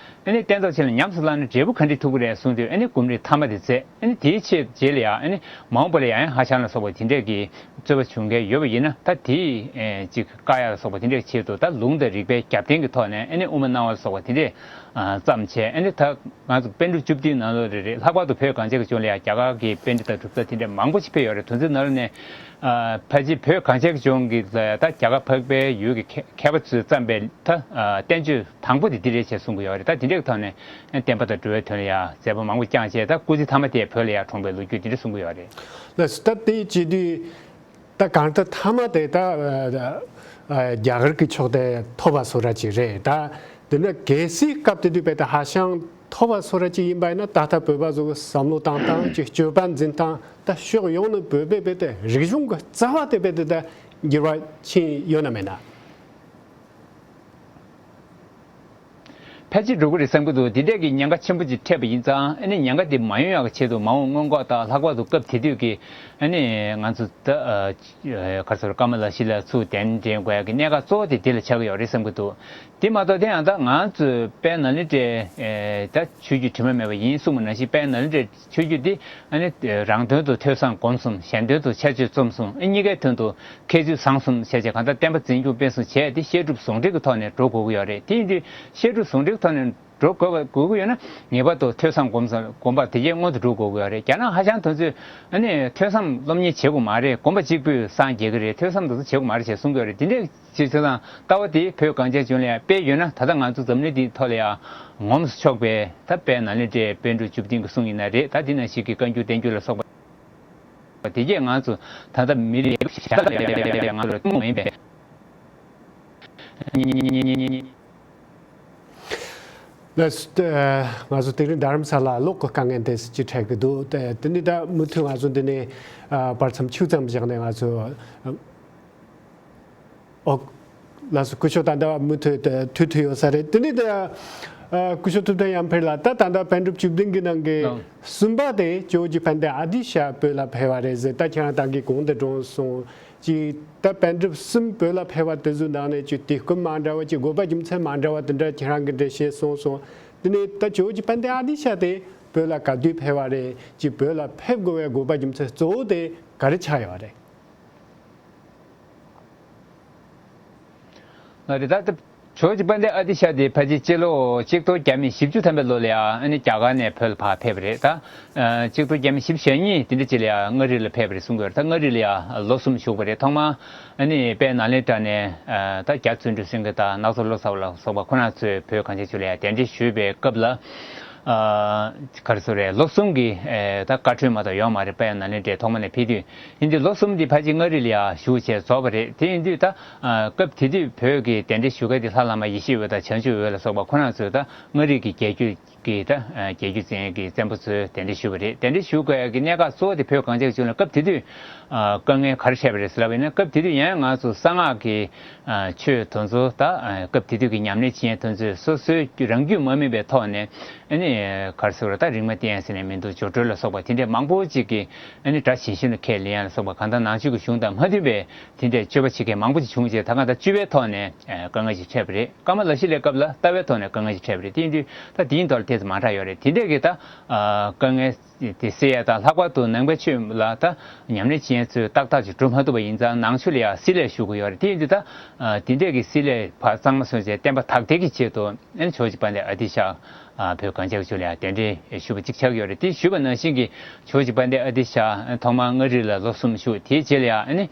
ཨ་ནི་སྟོན་ཐོག་གཅིག་ལ་ཉམས་སུ་བླངས་ན་འབྲས་བུ་ག་འདྲས་ཐོབ་ཀྱི་རེད་གསུངས་དུས་ཨ་ནི་འགོམ་རིམ་ཐ་མ་དེ་མཛད། ཨ་ནི་དེའི་ཆེད་རྗེས་ལ་ཡང་ཨ་ནི་མ་འོངས་པ་ལ་ཡང་ཧྭ་ཤང་ལ་སོགས་པ་དེ་འདྲས་ཀྱི་རྩོད་པ་བྱུང་མཁན་ཡོད་པ་ཡིན་ན་ད་དེའི་ཨེ་ཅིག་བཀག་ཡག་ལ་སོགས་པ་དེ་འདྲས་ཆེད་དུ་ད་ལུང་དང་རིགས་པའི་རྒྱབ་རྟེན་གྱི་ཐོག་ནས་ཨ་ནི་དབུ་མ་སྣང་བ་ལ་སོགས་པ་དེ་འདྲས་ཨ་བརྩམས་བྱས། ཨ་ནི་ད་ང་ཚོ་པཎ་གྲུབ་བཅུ་བདུན་ནང་ལོགས་རེ་རེ། ལྷག་པར་དུ་བོད་གངས་ཅན་གྱི་ལྗོངས་ལ་ཡང་རྒྱ་གར་གྱི་པཎྜི་ཏ་གྲུབ་མཐའ་དེ་འདྲ་མང་པོ་ཞིག་ཕེབས་ཡོད་རེད། དེ་ཚོའི་ནང་ལོགས་ནས་ཨ་ཕལ་ཆེར་བོད་གངས་ཅན་གྱི་ལྗོངས་ཀྱི་ལ་ཡང་ད་རྒྱ་གར་འཕགས་པའི་ཡུལ་གྱི་མཁས་མཁས་པ་ཚོས་བརྩམས་པའི་ད་ཨ་བསྟན་བཅོས་དང་པོ་དེ་འདི་རེད་ཅེས་གསུང་གི་ཡོད་རེད། ད་དེ་འདྲའི་ཐོག་ནས་བསྟན་པ་དང་འགྲོ་བའི་དོན་ལ་ཡང་མཛད་པ་མང་པོ་བསྐྱངས་བྱས་ད་སྐུ་ཚེ་མཐའ་མ་དེ་བོད་ལ་ཡང་གྲོངས་པའི་ལོ་རྒྱུས་དེ་འདྲ་གསུང་གི་ཡོད་རེད། ལགས་སོ། ད་དེ་བྱེད་དུས་ ད་གང་ལྟར་མཐའ་མ་དེ་ད་ཨ་ཨ་རྒྱ་གར་གྱི་ཕྱོགས་དེ་ཐོབ་པ་བཟོ་འདྲ་ཅིག་རེད། ད་དེ་ནས་གལ་སྲིད་སྐབས་དེ་དུས་དཔེ་ད་ཧ་ཅང་ཐོབ་པ་བཟོ་འདྲ་ཅིག་ཡིན་པ་ཡིན་ན། ད་ལྟ་བོད་པ་ཚོ་གི་བསམ་བློ་བཏང་སྟངས་ཀྱི་སྤྱོད་པ་འཛིན་སྟངས། ད་ཕྱོགས་ཡོངས་ནས་བོད་པའི་དཔེ་དེ་རིག་གཞུང་གི་རྩ་བ་དེ་དཔེ་དེ་ད་འགྱུར་བ་ཕྱིན་ཡོད་ན་མེད་ན། ཕལ་ཆེར་འགྲོ་གི་རེད་བསམ་གྱི་འདུག། འདི་འདྲས་ཀྱི་ཉེན་ཁ་ཆེན་པོ་ཅིག་འཕྲད་པ་ཡིན་ཙང་། ཨ་ནི་ཉེན་ཁ་འདི་མ་ཡོང་ཡག་གི་ཆེད་དུ་མ་འོངས་སྔོན་འགོག་དང་། ལྷག་པར་དུ་སྐབས་དེ་དུས་ཀྱི་ཨ་ནི་ང་ཚོ་ད་ཨ་ག་རེ་ཟེར། ཀ་མ་ལ་ཤི་ལ་ཚུར་གདན་འདྲེན་དགོས་ཡག་གི་གནད་འགག་གཙོ་བོ་དེ་འདི་ལ་ཆགས་ཀྱི་ཡོད་རེད་བསམ་གྱི་འདུག། དེ་མ་གཏོགས་དེ་ཡང་ད་ང་ཚོས་དཔལ་ནཱ་ལེནྡྲའི་ཨེ་ད་ཆོས་བརྒྱུད་དྲི་མ་མེད་པ་ཡིན་གསུངས་པ་ནང་བཞིན། དཔལ་ནཱ་ལེནྡྲའི་ཆོས་བརྒྱུད་འདི་ཨ་ནི་རང་དོན་དུ་ཐོས་བསམ་སྒོམ་གསུམ། གཞན་དོན་དུ་འཆད་རྩོད་རྩོམ་གསུམ། ཨ་གཉིས་ཀའི་དོན་དུ་མཁས་བཙུན་བཟང་གསུམ་བྱས་བྱས། གང་ལྟར་བསྟན་པ་འཛིན་སྐྱོང་སྤེལ་གསུམ་བྱས་ཏེ། བཤད་སྒྲུབ་ཟུང་འབྲེལ་གྱི་ཐོག་ནས་འགྲོ་དགོས་ཀྱི་ཡོད་རེད། དེ་ཡིན་དུས་བཤད་སྒྲུབ་ཟུང་འབྲེལ་གྱི་ཐོག་ནས་འགྲོ་དགོས་པ་དགོས་ཀྱི་ཡོད་ན། ངེས་པར་དུ་ཐོས་བསམ་སྒོམ་གསུམ་སྒོམ་པ་དེ་གྱད་སྔོན་དུ་འགྲོ་དགོས་ཀྱི་ཡོད་རེད། རྒྱ་ནག་ཧ་ཅང་དེ་ཚོས་ཨ་ནི་ཐོས་བསམ་སློབ་གཉེར་བྱེད་དགོས་མ་རེད། སྒོམ་པ་གཅིག་པུས་སངས་རྒྱས་ཀྱི་རེད། ཐོས་བསམ་དེ་ཚོ་བྱེད་དགོས་མ་རེད་ཅེས་གསུང་གི་ཡོད་རེད། དེ་འདྲས་ཅིག་བྱས་ཙང་། ལྟ་བ་དེ་བོད་གངས་ཅན་ལྗོངས་ལ་ཡང་སྤེལ་ཡོད་ན། ད་ལྟ་ང་ཚོ་འཛམ་གླིང་འདིའི་ཐོག་ལ་ཡང་ངོམས་སུ་ཆོག་པའི། ད་དཔལ་ནཱ་ལེནྡྲའི་པཎ་གྲུབ་བཅུ་བདུན་གྱི་གསུང་ཡིན་ན་རེད། ད་འདི་ནང་བཞིན་གྱི་བཀའ་འགྱུར་བསྟན་འགྱུར་ལ་སོགས་པ་དེ་གྱད་ང་ཚོ་ད་ལྟ་མི་རིགས་ཞེ་དྲག་ལ་ཡང་ང་ཚོ་ལ་ཐུན་མོང་མ་ཡིན་པའི། ལགས་སོ། ང་ཚོ་དེ་རིང་རྡ་རམ་ས་ལ་གློག་གི་དཀའ་ངལ་དེ་ཅིག་འཕྲད་ཀྱི་འདུག། དེ་དེ་ནི་ད་མུ་མཐུད་ང་ཚོ་འདི་ནས་ཨ་བར་མཚམས་ཆུ་ཙམ་བཞག་ནས་ང་ཚོ། ཨོ། ལགས་སོ། སྐུ་ཞབས་ད་ལྟ་མུ་མཐུད་དུ་ཐུག་ཐུབ་ཡོད་ས་རེད། དེ་ནི་ད་ཨ་སྐུ་ཞབས་ཐུབ་བསྟན་ཡར་འཕེལ་ལགས། ད་ད་ལྟ་པཎ་གྲུབ་བཅུ་བདུན་གྱི་ནང་གི་ཨང་། གསུམ་པ་དེ་ཇོ་བོ་རྗེ་དཔལ་ལྡན་ཨ་ཏི་ཤ་བོད་ལ་ཕེབས་པ་རེད་ཟེར། ད་ཁྱེད་རང་ད་གིན་གོང་དུ་བགྲངས་སོང་། ཅིག་ད་པཎ་གྲུབ་གསུམ་བོད་ལ་ཕེབས་པ་དེ་ཚོའི་ནང་ནས་ཅིག་དུས་སྐབས་མ་འདྲ་བ། ཅིག་དགོས་པ་རྒྱུ་མཚན་མ་འདྲ་བ་དེ་འདྲ་ཁྱེད་རང་གིས་འགྲེལ་བཤད་གསུངས་སོང་། དེ་ནས་ད་ཇོ་བོ་རྗེ་དཔལ་ལྡན་ཨ་ཏི་ཤ་དེ་བོད་ལ་ག་དུས་ཕེབས་པ་རེད། ཅིག་བོད་ལ་ཕེབས་དགོས་པའི་དགོས་པ་རྒྱུ་མཚན་གཙོ་བོ་དེ་ག་རེ་ཆགས་ཡོད་རེད། ལགས་རེད། ད་ལྟ་ཇོ་བོ་རྗེ་དཔལ་ལྡན་ཨ་ཏི་ཤ་དེ་ཕལ་ཆེར་སྤྱི་ལོ་གཅིག་སྟོང་བརྒྱ་མེད་བཞི་བཅུ་ཐམ་པའི་ལོ་ལ་ཡང་ཨ་ནི་རྒྱ་གར་ནས་བོད་ལ་ཕར་ཕེབས་པ་རེད། ད་ཨ་གཅིག་སྟོང་བརྒྱ་མེད་བཞི་བཅུ་ཞེ་གཉིས་དེ་འདྲ་ཅིག་ལ་ཡང་མངའ་རིས་ལ་ཕེབས་པ་རེད་གསུང་གི་ཡོད་རེད། ད་མངའ་རིས་ལ་ཡང་ལོ་གསུམ་བཞུགས་པ་རེད། ཐོག་མར་ཨ་ནི་དཔལ་ནཱ་ལེནྡྲ་ནས་ཨ་ད་རྒྱ་བརྩོན་འགྲུས་སེང་གེ་དང་ནག་ཚོ་བློ་བཟང་ལ་སོགས་པ་ཁོ་རང་ཚོས་བོད་གངས་ཅན་ལྗོངས་ལ་ཡང་གདན་འདྲེན་ཞུས་པའི་སྐབས་ལ། ཨ་ག་རེ་ཟེར་རེད། ལོ་གསུམ་གྱི་ཨེ་ད་བཀའ་འཁྲོལ་མ་གཏོགས་ཡོད་མ་རེད། དཔལ་ནཱ་ལེནྡྲའི་ཐོག་མ་ནས་ཕེབས་དུས། ཡིན་དུས་ལོ་གསུམ་འདི་ཕལ་ཆེར་མངའ་རིས་ལ་ཡང་བཞུགས་བྱས་རྫོགས་པ་རེད། དེ་ཡིན་དུས་ད་ཨ་སྐབས་དེ་དུས་བོད་ཀྱི་གདན་འདྲེན་ཞུ་མཁན་དེ་ལྷ་བླ་མ་ཡེ་ཤེས་འོད་དང་བྱང་ཆུབ་འོད་ལ་སོགས་པ་ཁོ་རང་ཚོས་ད་མངའ་རིས་ཀྱི་རྒྱལ་རྒྱུད་ཀྱི་ད་ཨ་རྒྱལ་རྒྱུད་འཛིན་མཁན་གྱི་བཙན་པོ་ཚོས་གདན་འདྲེན་ཞུས་པ་རེད། གདན་འདྲེན་ཞུ་དགོས་ཡག་གི་གནད་འགག་གཙོ་བོ་དེ་བོད་གངས་ཅན་གྱི་ལྗོངས་ལ་སྐབས་དེ་དུས་ཨ་དཀའ་ངལ་ག་རེ་འཕྲད་པ་རེད་ཟེར་ལབ་པ་ཡིན་ན། སྐབས་དེ་དུས་ཡང་ང་ཚོ་གསང་སྔགས་ཀྱི་ཨ་ཆོས་དེ་ཚོ་ད་ཨ་སྐབས་དེ་དུས་ཀྱི་ཉམས་ལེན་བྱེད་མཁན་དེ་ཚོས་སོ་སོའི་རང་རྒྱུད་མ་སྨིན་པའི་ཐོག་ནས་ཨ་ནི་ག་རེ་ཟེར་བ། ད་རིག་མ་བསྟན་ཡ་ཟེར་ནས་མི་འདུག། སྦྱོར་སྒྲོལ་ལ་སོགས་པ་དེ་འདྲའི་མང་པོ་ཅིག་གིས་ཨ་ནི་སྒྲ་ཇི་བཞིན་དུ་ཁས་ལེན་ཡ་ལ་སོགས་པ། གང་ལྟར་ནང་ཆོས་ཀྱི་གཞུང་དང་མ་མཐུན་པའི་དེ་འདྲའི་སྤྱོད་པ་བྱེད་མཁན་མང་པོ་ཅིག་བྱུང་རྗེས། ད་གང་ལྟར་སྤྱོད་པའི་ཐོག་ནས་ཨ་དཀའ་ངལ་ཅིག་འཕྲད་པ་རེད། ཀ་མ་ལ་ཤི་ལའི་སྐབས་ལ་ལྟ་བའི་ཐོག་ནས་དཀའ་ངལ་ཅིག་འཕྲད་པ་རེད། དེ་ཡིན་དུས་ད་དེའི་ཐོག་ལ་ཏོག་ཙམ་མ་འདྲ་ཡོད་རེད། དེ་འདྲས་ཀྱི་ད་ཨ་དཀའ་ངལ་དེ་སེལ་ཡ་དང་། ལྷག་པར་དུ་ནང་པའི་ཆོས་ལ་ད་ཉམས་ལེན་བྱེད་མཁན་ཚོས་ཏག་ཏག་ཅིག་འགྲོ་མ་ཐུབ་པ་ཡིན་ཙང་། ནང་ཆོས་ལ་ཡང་བསྲེ་ལྷད་ཞུགས་ཀྱི་ཡོད་རེད། དེ་ཡིན་དུས་ད་ཨ་དེ་འདྲས་ཀྱི་བསྲེ་ལྷད་ཕར་གཙང་མ་བཟོས་བྱས་བསྟན་པ་དར་སྤེལ་གྱི་ཆེད་དུ་ཨ་ནི་ཇོ་བོ་རྗེ་དཔལ་ལྡན་ཨ་ཏི་ཤ་ཨ་བོད་གངས་ཅན་གྱི་ལྗོངས་ལ་ཡང་གདན་འདྲེན་ཞུས་པ་གཅིག་ཆགས་ཀྱི་ཡོད་རེད། དེ་ཞུས་པ་ནང་བཞིན་གྱི་ཇོ་བོ་རྗེ་དཔལ་ལྡན་ཨ་ཏི་ཤ་ཐོག་མར་མངའ་རིས་ལ་ལོ་གསུམ་བཞུགས། དེའི་རྗེས་ལ་ཡང་ཨ་ནི་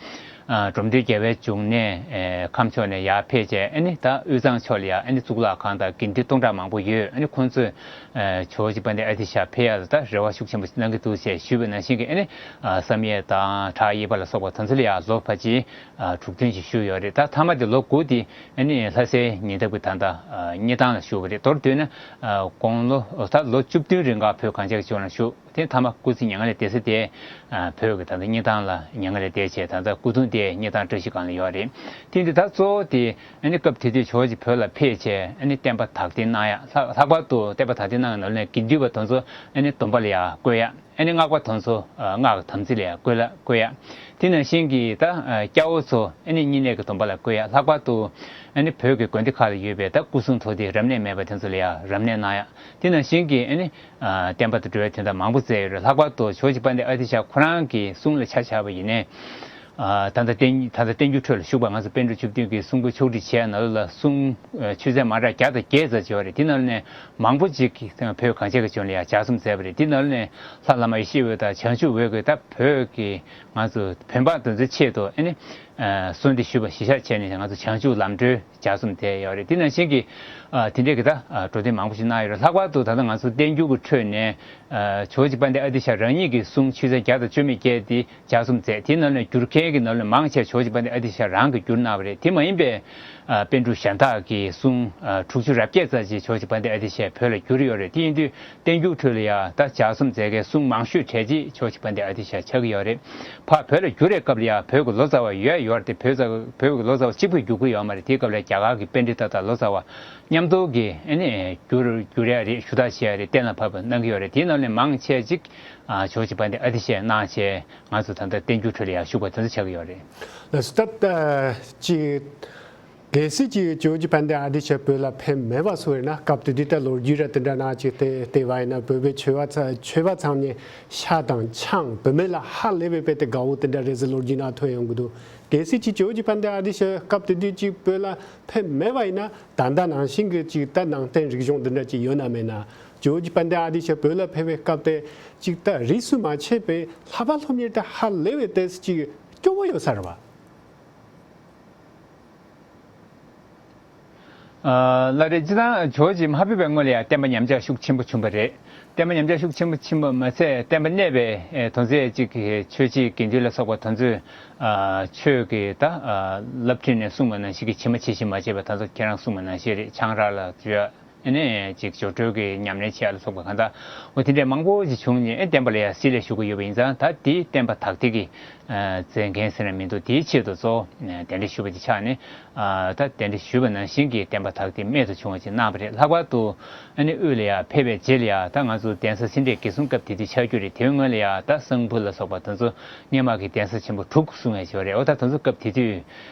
ཨ་འབྲོམ་སྟོན་རྒྱལ་བའི་འབྱུང་གནས་ཨེ་ཁམས་ཕྱོགས་ནས་ཡར་ཕེབས་བྱས། ཨ་ནི་ད་དབུས་གཙང་ཕྱོགས་ལ་ཡང་ཨ་ནི་གཙུག་ལག་ཁང་དང་དགེ་འདུན་སྟོང་ཕྲག་མང་པོ་ཡོད། ཨ་ནི་ཁོང་ཚོས་ཨེ་ཇོ་བོ་རྗེ་དཔལ་ལྡན་ཨ་ཏི་ཤ་ཕེབས་ཡ་ལ་ད་རེ་བ་ཤུགས་ཆེན་པོ་གནང་གི་འདུག་ཅེས་ཞུས་པ་ནང་བཞིན་གྱི་ཨ་ནི་ཨ་བསམ་ཡས་དང་བྲག་གཡས་པ་ལ་སོགས་པ་དེ་ཚོ་ལ་ཡང་ལོ་ཕལ་ཆེར་ཨ་དྲུག་བདུན་ཞིག་བཞུགས་ཡོད་རེད། ད་མཐའ་མ་དེ་ལོ་དགུ་དེ་ཨ་ནི་ལྷ་སའི་ཉེ་འདབས་ཀྱི་ད་ལྟ་ཨ་སྙེ་ཐང་ལ་བཞུགས་པ་རེད། མདོར་བསྡུས་ན་ཨ་དགུང་ལོ་ད་ལོ་བཅུ་བདུན་རིང་ག་བོད་གངས་ཅན་གྱི་ལྗོངས་ལ་བཞུགས། དེ་མཐའ་མ་སྐུ་ཚེ་མྱ་ངན་ལས་འདས་ས་དེ་ཨ་བོད་ཀྱི་ད་ལྟ་སྙེ་ཐང་ལ་མྱ་ངན་ལས་འདས་བྱས། ད་ལྟ་སྐུ་གདུང་དེ་སྙེ་ཐང་བཀྲ་ཤིས་སྒང་ལ་ཡོད་རེད། དེ་འདི་ད་གཙོ་བོ་དེ་ཨ་ནི་སྐབས་དེ་དུས་ཇོ་བོ་རྗེ་བོད་ལ་ཕེབས་བྱས་ཨ་ནི་བསྟན་པ་དར་སྤེལ་གནང་ཡ། ལྷག་ལྷག་པར་དུ་བསྟན་པ་དར་སྤེལ་གནང་བའི་ནང་ལ་ནས་དགེ་འདུན་པ་དེ་ཚོ་ཨ་ནི་སྡོམ་པ་ལ་ཡང་བཀོད་ཡ། ཨ་ནི་སྔགས་པ་དེ་ཚོ་ཨ་སྔགས་ཀྱི་དམ་ཚིག་ལ་ཡང་བཀོད་ལ་བཀོད་ཡ། དེ་ནང་བཞིན་གྱི་ད་ཨ་སྐྱ་བོ་ཚོ་ཨ་ནི་བསྙེན་གནས་ཀྱི་སྡོམ་པ་ལ་བཀོད་ཡ། ལྷག་པར་དུ་ཨ་ནི་བོད་ཀྱི་དགོན་སྡེ་ཁག་ལ་ཡོད་པའི་ད་སྐུ་གསུང་ཐུགས་རྟེན་རབ་གནས་མེད་པ་དེ་ཚོ་ལ་ཡང་རབ་གནས་གནང་ཡ། དེ་ནང་བཞིན་གྱི་ཨ་ནི་ཨ་བསྟན་པ་དང་འབྲེལ་བའི་དོན་དག་མང་པོ་མཛད་ཡོད་རེད། ལྷག་པར་དུ་ཇོ་བོ་རྗེ་དཔལ་ལྡན་ཨ་ཏི་ཤ་ཁོ་རང་གི་གསུང་ལ་ཆ་བཞག་པ་ཡིན་ནའི། ཨ་ད་ལྟ་བསྟན་ད་ལྟ་བསྟན་འགྱུར་ཁྲོད་ལ་བཞུགས་པ། ང་ཚོ་པཎ་གྲུབ་བཅུ་བདུན་གྱི་གསུང་འབུམ་ཕྱོགས་བསྒྲིགས་བྱས་ནང་ལོགས་ལ་གསུང་ཨ་ཆོས་ཚན་མ་འདྲ་བརྒྱ་དང་བརྒྱད་ཙམ་ཅིག་ཡོད་རེད། དེ་ནང་ནས་མང་པོ་ཅིག་བོད་གངས་ཅན་གྱི་ལྗོངས་ལ་ཡང་ལྗགས་རྩོམ་མཛད་པ་རེད། དེ་ནང་ནས་ལྷ་བླ་མ་ཡེ་ཤེས་འོད་དང་བྱང་ཆུབ་འོད་ཀྱིས་ད་བོད་ཀྱི་ང་ཚོ་བོད་འབངས་དེ་ཚོའི་ཆེད་དུ་ཨ་ནི་ གསོལ་འདེབས་ཞུས་པ་གཞིར་བཞག་བྱས་ནས་ང་ཚོ་བྱང་ཆུབ་ལམ་སྒྲོན་ལྗགས་རྩོམ་མཛད་ཡོད་རེད། དེ་ནང་བཞིན་གྱི་དེ་འདྲས་ཀྱི་ད་འགྲོ་དོན་མང་པོ་ཞིག་གནང་ཡོད་རེད། ལྷག་པར་དུ་ད་ལྟ་ང་ཚོ་བསྟན་འགྱུར་གྱི་ཁྲོད་ནས་ཇོ་བོ་རྗེ་དཔལ་ལྡན་ཨ་ཏི་ཤ་རང་ཉིད་ཀྱི་གསུང་ཆོས་ཚན་བརྒྱ་དང་བཅུ་མེད་བརྒྱད་དེ་ལྗགས་རྩོམ་མཛད། དེའི་ནང་ནས་བསྒྱུར་མཁན་གྱི་ནང་ནས་མང་ཆེ་ཇོ་བོ་རྗེ་དཔལ་ལྡན་ཨ་ཏི་ཤ་རང་གིས་བསྒྱུར་གནང་བ་རེད། དེ་མ་ཡིན་པའི་པཎ་གྲུབ་གཞན་དག་གི་གསུང་དྲུག་ཅུ་རེ་བརྒྱད་ཙམ་ཅིག་ཇོ་བོ་རྗེ་དཔལ་ལྡན་ཨ་ཏི་ཤས་བོད་ལ་བསྒྱུར་ཡོད་རེད། དེ་ཡིན་དུས་བསྟན་འགྱུར་ཁྲོད་ལ་ཡང་ད་ལྗགས་རྩོམ་མཛད་མཁན་གསུང་མང་ཤོས་གྲས་ཅིག་ཇོ་བོ་རྗེ་དཔལ་ལྡན་ཨ་ཏི་ཤ་ཆགས་ཀྱི་ཡོད་རེད། ཕར་བོད་ལ་བསྒྱུར་བའི་སྐབས་ལ་ཡང་བོད་ཀྱི་ལོ་ཙཱ་བ་ཡོད་ཡོད་རེད། བོད་ཙ་བོད་ཀྱི་ལོ་ཙཱ་བ་གཅིག་པུས་བསྒྱུར་གྱི་ཡོད་མ་རེད། དེའི་སྐབས་ལ་རྒྱ་གར་གྱི་པཎྜི་ཏ་དང་ལོ་ཙཱ་བ་མཉམ་དུ་གིས་ཨ་ནི་བསྒྱུར་བསྒྱུར་ཡ་རེད། ཞུ་དག་བྱེད་ཡ་རེད། གཏན་ལ་ཕབ་པ་གནང་གི་ཡོད་རེད། དེའི་ནང་ནས་མང་ཆེ་ཅིག་ཇོ་བོ་རྗེ་དཔལ་ལྡན་ཨ་ཏི་ཤས་གནང་བྱས་ང་ཚོ་ད་ལྟ་བསྟན་འགྱུར་ཁྲོད་ལ་ཡང་བཞུགས་པ་དེ་ཚོ་ཆགས་ཀྱི་ཡོད་རེད། ལགས་སོ། ད་ཅིག་གལ་སྲིད་ཅིག་ཇོ་བོ་རྗེ་དཔལ་ལྡན་ཨ་ཏི་ཤ་བོད་ལ་ཕེབས་མེད་པ་སོང་བས་ན། སྐབས་དེ་དུས་ད་ལོ་རྒྱུས་ར་དེ་འདྲ་ནང་ཅིག་དེ་བལྟས་པ་ཡིན་ན་བོད་པའི་ཆོས་པ་ཚ་ཆོས་པ་ཚང་མས་ཤ་དང་ཆང་བུད་མེད་ལ་ཧ་ལས་པའི་དཔེ་དེ་དགའ་བོ་དེ་འདྲ་རེད་ཟེར་ལོ་རྒྱུས་ནང་ཐོན་ཡོང་གི་འདུག་གལ་སྲིད་ཅིག་ཇོ་བོ་རྗེ་དཔལ་ལྡན་ཨ་ཏི་ཤ་སྐབས་དེ་དུས་ཅིག་བོད་ལ་ཕེབས་མེད་པ་ཡིན་ན། ད་ལྟ་ནང་བཞིན་གྱི་ཅིག་ད་ནང་བསྟན་རིག་གཞུང་འདི་འདྲ་ཅིག་ཡོད་ན་མེད་ན། ཇོ་བོ་རྗེ་དཔལ་ལྡན་ཨ་ཏི་ཤ་བོད་ལ་ཕེབས་པའི་སྐབས་དེ་ཅིག་ད་རིས་སུ་མ་ཆད་པའི་བསླབ་པ་སློབ་གཉེར་དེ་ཧ་ལས་པའི་ཏོག་ཙམ་ཅིག་སྐྱོ་བོ་ཡོད་ས་རེད་པ། ཨ། ལགས་རེད། སྤྱིར་བཏང་ཇོ་བོ་རྗེ་མ་ཕེབས་པའི་སྔོན་ལ་ཡང་བསྟན་པ་ཉམས་ཆག་ཤུགས་ཆེན་པོ་བྱུང་བ་རེད། བསྟན་པ་ཉམས་ཆག་ཤུགས་ཆེན་པོ་ཕྱིན་པ་མ་ཚད་བསྟན་པ་གནས་པའི་ཨེ་དོན་ཚན་གཅིག་གི་ཆོས་བྱེད་དགེ་འདུན་ལ་སོགས་པ་དེ་ཚོས་ཨ་ཆོས་ཀྱི་ད་ཨ་བསླབ་ཁྲིད་ནས་གསུངས་པ་ནང་བཞིན་གྱི་ཇི་མ་ཇི་བཞིན་མ་བྱས་པ། ད་ཚོ་ཁྱེད་རང་གསུངས་པ་ནང་བཞིན་རེད། ཆང་རག་ལ་བཅོལ། ཨ་ནི་ཅིག་སྦྱོར་སྒྲོལ་གྱི་ཉམས་ལེན་བྱས་ལ་སོགས་པ་གང་ལྟར་འོ་དེ་འདྲས་མང་པོ་ཞིག་བྱུང་ནས་ཨེ་བསྟན་པ་ལ་ཡང་སྲིད་ལས་ཞུགས་ཀྱི་ཡོད་པ་ཡིན་ཙང་། ད་དེའི་བསྟན་པ་དག་ཐེར་གྱི་མཛད་འགན་ཟེར་ན་མི་འདུག་དེའི་ཆེད་དུ་གཙོ་བོ་གདན་འདྲེན་ཞུས་པ་དེ་ཆགས་ནས། ཨ་ད་གདན་འདྲེན་ཞུས་པ་ནང་བཞིན་གྱི་བསྟན་པ་དག་ཐེར་རྨད་དུ་བྱུང་བ་ཅིག་གནང་བ་རེད། ལྷག་པར་དུ་ཨ་ནི་དབུས་ལ་ཡང་ཕེབས་པའི་རྗེས་ལ་ཡང་ད་ང་ཚོ་གདན་ས་སེ་འབྲས་དགེ་གསུམ་སྐབས་དེ་དུས་ཆགས་རྒྱུ་རེད། དེའི་སྔོན་ལ་ཡང་ད་གསང་ཕུ་ལ་སོགས་པ་དེ་ཚོ་སྔོན་མ་གི་གདན་ས་ཆེན་པོ་དྲུག་གསུང་ཡ་ཅིག་ཡོད་རེད། འོ་ད་དེ་ཚོ་སྐབས་དེ་དུས་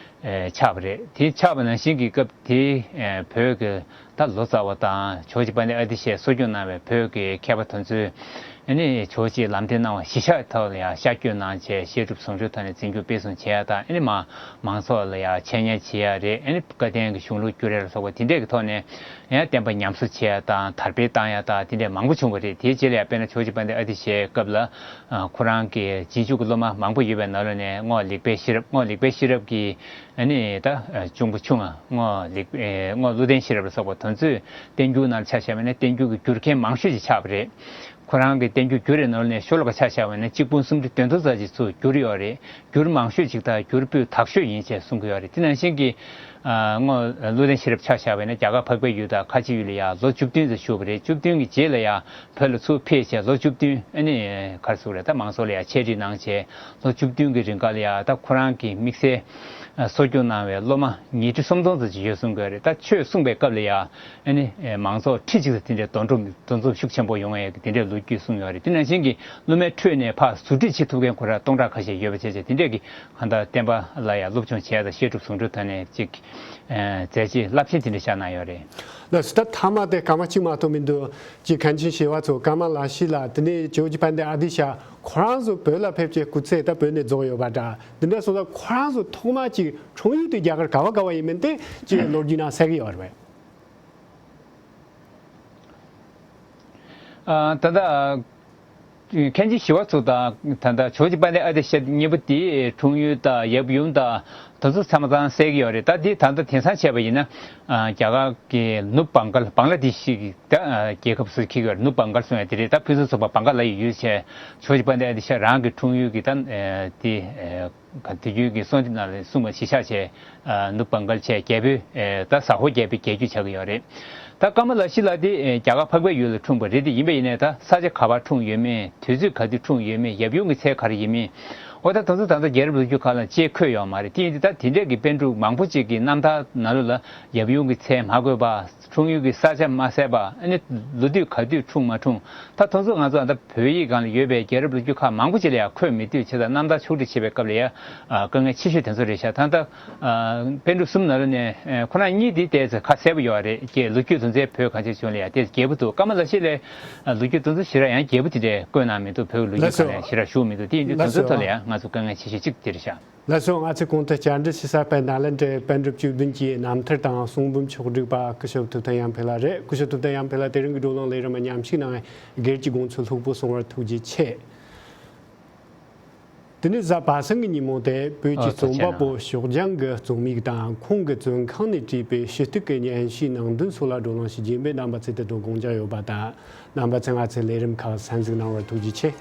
ཨེ་ཆགས་པ་རེད། དེ་ཆགས་པ་ནང་བཞིན་གྱི་སྐབས་དེའི་ཨེ་བོད་ཀྱི་ད་ལོ་ཙཱ་བ་དང་ཇོ་བོ་རྗེ་དཔལ་ལྡན་ཨ་ཏི་ཤས་གསོ་སྐྱོང་གནང་བའི་བོད་ཀྱི་མཁས་པ་དེ་ཚོས་ཨ་ནི་ཇོ་བོ་རྗེས་ལམ་སྟོན་གནང་བ་གཞིར་བཞག་ཐོག་ལ་ཡང་ཤར་བསྐྱོད་གནང་བྱས་བཤད་སྒྲུབ་ཟུང་འབྲེལ་ཐོག་ནས་འཛིན་སྐྱོང་སྤེལ་གསུམ་བྱེད་ཡ་དང་། ཨ་ནི་མང་མང་ཚོགས་ལ་ཡང་འཆད་ཉན་བྱེད་ཡ་རེད། ཨ་ནི་བཀའ་བསྟན་གྱི་གཞུང་ལུགས་བསྒྱུར་ཡ་ལ་སོགས་པ་དེ་འདྲས་ཀྱི་ཐོག་ནས་ཡང་བསྟན་པ་ཉམས་གསོ་བྱེད་ཡ་དང་དར་སྤེལ་བཏང་ཡ་དང་དེ་འདྲས་མང་པོ་བྱུང་བ་རེད། དེའི་རྗེས་ལ་ཡང་དཔེར་ན་ཇོ་བོ་རྗེ་དཔལ་ལྡན་ཨ་ཏི་ཤའི་སྐབས་ལ་ཨ་ཁོ་རང་གི་རྗེས་འཇུག་གི་སློབ་མ་མང་པོ་ཡོད་པའི་ནང་ལོགས་ནས་རྔོག་ལེགས་པའི་ཤེས་རབ། རྔོག་ལེགས་པའི་ཤེས་རབ་ཀྱི་ཨ་ནི་ད་གཅུང་པོ་ཆུང་ང་རྔོག་ལེགས་ཨེ་རྔོག་བློ་ལྡན་ཤེས་རབ་ལ་སོགས་པ་དེ་ཚོས་བསྟན་འགྱུར་ནང་ཆ་བཞག་པ་ཡིན་ན་བསྟན་འགྱུར་གྱི་བསྒྱུར་མཁན་མང་ཤོས་ཤིག་ཆགས་པ་རེད། ཁོ་རང་གིས་བསྟན་འགྱུར་བསྒྱུར་བའི་ནང་ནས་ཤོ་ལོ་ཀ་ཆ་བཞག་པ་ཡིན་ན་གཅིག་པུ་སུམ་ཁྲི་བདུན་ཅུ་ཙམ་ཅིག་ཚུར་བསྒྱུར་ཡོད་རེད། བསྒྱུར་མང་ཤོས་ཅིག་དང་བསྒྱུར་སྤུས་དག་ཤོས་ཡིན་ཅེས་གསུང་གི་ཡོད་རེད། དེ་ནང་བཞིན་གྱི་ཨ་རྔོག་བློ་ལྡན་ཤེས་རབ་ཆ་བཞག་པ་ཡིན་ན་རྒྱ་གར་འཕགས་པའི་ཡུལ་དང་ཁ་ཆེ་ཡུལ་ལ་ཡང་ལོ་བཅུ་བདུན་ཙམ་བཞུགས་པ་རེད། བཅུ་བདུན་གྱི་རྗེས་ལ་ཡང་བོད་ལ་ཚུར་ཕེབས་བྱས་ལོ་བཅུ་བདུན་ཨ་ནི་ག་རེ་ཟེར་དགོས་རེད། ད་མང་ཚོགས་ལ་ཡང་འཆད་ཁྲིད་གནང་བྱས་ལོ་བཅུ་བདུན་གྱི་རིང་ག་ལ་ཡང་ད་ཁོ་རང་གི་དམིགས་བསལ་གསོ་སྐྱོང་གནང་བའི་སློབ་མ་ཉིས་ཁྲི་སུམ་སྟོང་ཙམ་ཅིག་ཡོད་གསུང་གི་ཡོད་རེད། ད་ཆོས་གསུངས་པའི་སྐབས་ལ་ཡང་ཨ་ནི་མང་ཚོགས་ཁྲི་གཅིག་ཙམ་དེ་འདྲའི་འདུ་འཛོམས་འདུ་འཛོམས་ཤུགས་ཆེན་པོ་ཡོང་ཡས་ཀྱི་དེ་འདྲའི་ལོ་རྒྱུས་གསུངས་ཡོད་རེད། དེ་ནང་བཞིན་གྱི་སློབ་མའི་ཁྲོད་ནས་ཕར་ཟུར་ཁྲིད་བྱེད་ཐུབ་མཁན་ཁོ་རང་སྟོང་ཕྲག་ཁ་ཤས་ཡོད་པ་བྱས་བྱས་དེ་འདྲས་ཀྱི་གང་ལྟར་བསྟན་པ་ལ་ཡང་སློབ་སྦྱོང་བྱས་དང་བཤད་སྒྲུབ་ཟུང་འབྲེལ་ཐོག་ནས་ཅིག་ཨ་མཛད་རྗེས་རླབས་ཆེན་དེ་འདྲ་བཞག་གནང་ཡོད་རེད། ལགས་སོ། ད་མཐའ་མ་དེ་སྐར་མ་གཅིག་མ་གཏོགས་མི་འདུག་ཅིག་མཁན་ཆེན་ཞི་བ་འཚོ། ཀརྨ་ལགས་ཤི་ལགས་དེ་ནས་ཇོ་བོ་རྗེ་དཔལ་ལྡན་ཨ་ཏི་ཤ་ཁོ་རང་ཚོ་བོད་ལ་ཕེབས་རྗེས་སྐུ་ཚེ་ད་བོད་ནས་རྫོགས་ཡོད་པ་འདྲ། འདི་འདྲ་སོང་ཙང་ཁོ་རང་ཚོ་ཐོག་མ་ཅིག་འཁྲུངས་ཡུལ་དེ་རྒྱ་གར་ག་བ་ག་བ་ཡིན་མིན་དེ་ཅིག་ལོ་རྒྱུས་ནང་གསལ་གི་ཡོད་རེད་པས། ཨ་ད་ལྟ་མཁན་ཆེན་ཞི་བ་འཚོ་དང་ད་ལྟ་ཇོ་བོ་རྗེ་དཔལ་ལྡན་ཨ་ཏི་ཤ་གཉིས་པོ་དེའི་འཁྲུངས་ཡུལ་དང་ཡབ་ཡུམ་དང་དེ་ཚོ་ཚང་མ་ཚང་གསལ་གི་ཡོད་རེད། ད་འདི་ད་ལྟ་དེང་སང་བྱས་པ་ཡིན་ན་ཨ་རྒྱ་གར་གྱི་ནུབ་བྷང་གལ་བང་ལ་དེ་ཤི་གི་ད་ཨ་རྒྱལ་ཁབ་སུ་འཁེལ་གི་ཡོད་རེད། ནུབ་བྷང་གལ་གསུང་ཡ་དེ་རེད། ད་ཕུན་སུམ་ཚོགས་པ་བྷང་ག་ལ་ཡི་ཡུལ་བྱས་ཇོ་བོ་རྗེ་དཔལ་ལྡན་ཨ་ཏི་ཤ་རང་གི་འཁྲུངས་ཡུལ་གྱི་ད་ཨ་དེ་ཨ། ག་དུས་རྒྱུན་གྱི་གསུང་རྩོམ་ནང་ལ་གསུངས་པ་གཞིར་བཞག་བྱས། ཨ་ནུབ་བྷང་གལ་བྱས་རྒྱལ་པོའི་ཨེ་ད་ཟ་ཧོར་རྒྱལ་པོའི་རྒྱལ་རྒྱུད་ཆགས་ཀྱི་ཡོད་རེད། ད་ཀརྨ་ལགས་ཤི་ལགས་དེ་ཨེ་རྒྱ་གར་འཕགས་པའི་ཡུལ་ལ་འཁྲུངས་པ་རེད། དེ་ཡིན་པ་ཡིན་ནའི་ད་ས་ཆ་ག་པར་འཁྲུངས་ཡོད་མེད། དུས་ཚོད་ག་དུས་འཁྲུངས་ཡོད་མེད། ཡབ་ཡུམ་གྱི་མཚན་ག་རེ་ཡིན་མིན། འོ་ད་དེ་ཚོ་ད་ལྟ་རྒྱལ་རབས་ལོ་རྒྱུས་ཁག་ལ་ཅིག་འཁོད་ཡོད་མ་རེད། དེ་ཡིན་དུས་ད་དེ་འདྲས་ཀྱི་པཎ་གྲུབ་མང་པོ་ཅིག་གི་རྣམ་ཐར་ནང་ལོགས་ལ་ཡབ་ཡུམ་གྱི་མཚན་མ་འཁོད་པ། འཁྲུངས་ཡུལ་གྱི་ས་ཆ་མ་གསལ་བ། ཨ་ནི་ལོ་དུས་ག་དུས་འཁྲུངས་མ་འཁྲུངས། ད་དེ་ཚོ་ང་ཚོ་ཨ་ད་བོད་ཡིག་སྒང་ལ་ཡོད་པའི་རྒྱལ་རབས་ལོ་རྒྱུས་ཁག་མང་པོ་ཅིག་ལ་ཡང་འཁོད་མི་འདུག་བྱས་ཙང་རྣམ་ཐར་ཕྱོགས་སྒྲིག་བྱེད་པའི་སྐབས་ལ་ཡང་ཨ་དཀའ་ངལ་ཆེ་ཤོས་དེ་ཚོ་རེད་ཤག་ད་ལྟ་ཨ་པཎ་གྲུབ་གསུམ་ནང་ལོགས་ནས་ཨ་ཁོ་རང་གཉིས་དེ་ཏོག་ཙམ་ཁ་གསལ་པོ་ཡོད་རེད། ཀྱེ་ལོ་རྒྱུས་དེ་ཚོའི་བོད་གངས་ཅན་ལྗོངས་ལ་ཡང་ཏོག་ཙམ་རྒྱས་པོ་འདུག་ཀརྨ་ལགས་ཤི་ལགས་ལོ་རྒྱུས་དེ་ཚོ་ཞེ་དྲག་ཡང་རྒྱས་པོ་དེ་འདྲས་བཀོད་གནང་མི་འདུག་བོད་ཀྱི་ལོ་རྒྱུས་ལགས་སོ། སྒང་ལ་ཡང་ཞེ་དྲག་ཞུགས་མི་འདུག་དེ་ཡིན་དུས་དེ་ལགས་ཚོའི་ཐོག་ལ་སོ། ཡང་ང་ཚོ་དཀའ་ངལ་ཆེ་ཤོས་གཅིག་དེ་རེད་ཤག་ལགས་སོ། ང་ཚོས་གོང་དུ་བཅར་འདྲི་ཞུ་ས་པའི་ནཱ་ལེནྡྲའི་པཎ་གྲུབ་བཅུ་བདུན་གྱི་རྣམ་ཐར་དང་གསུང་འབུམ་ཕྱོགས་སྒྲིག་པ་སྐུ་ཞབས་ཐུབ་བསྟན་དབྱངས་འཕེལ་ལགས་རེད། སྐུ་ཞབས་ཐུབ་བསྟན་དབྱངས་འཕེལ་ལགས་དེ་རིང་གི་བགྲོ་གླེང་ལས་རིམ་མཉམ་ཞུགས་གནང་བའི་སྒེར་གྱི་དགོངས་ཚུལ་ལྷུག་པོ་གསུང་བར་ཐུགས་རྗེ་ཆེ། དེ་ནས་གཟའ་པ་སངས་ཀྱི་ཉིན་མོ་དེ་བོད་ཀྱི་ཨ་རྩོམ་པ་པོ་ཞོགས་ལྗང་གི་རྩོམ་ཡིག་དང་ཁོང་གི་བཙོན་ཁང་ནས་བྲིས་པའི་ཞུ་གཏུག་གི་སྙན་ཞུའི་ནང་དོན་སོགས་ལ་བགྲོ་གླེང་ཞུ་རྒྱུ་ཡིན་པས། རྣམ་པ་ཚོས་དེ་དང་དགོངས་འཇགས་ཡོད་པ་དང་། རྣམ་པ་ཚོས་ང་ཚོའི་ལས་རིམ་ཁག་གསན་གཟིགས་གནང་བར་ཐུགས་རྗེ་ཆེ།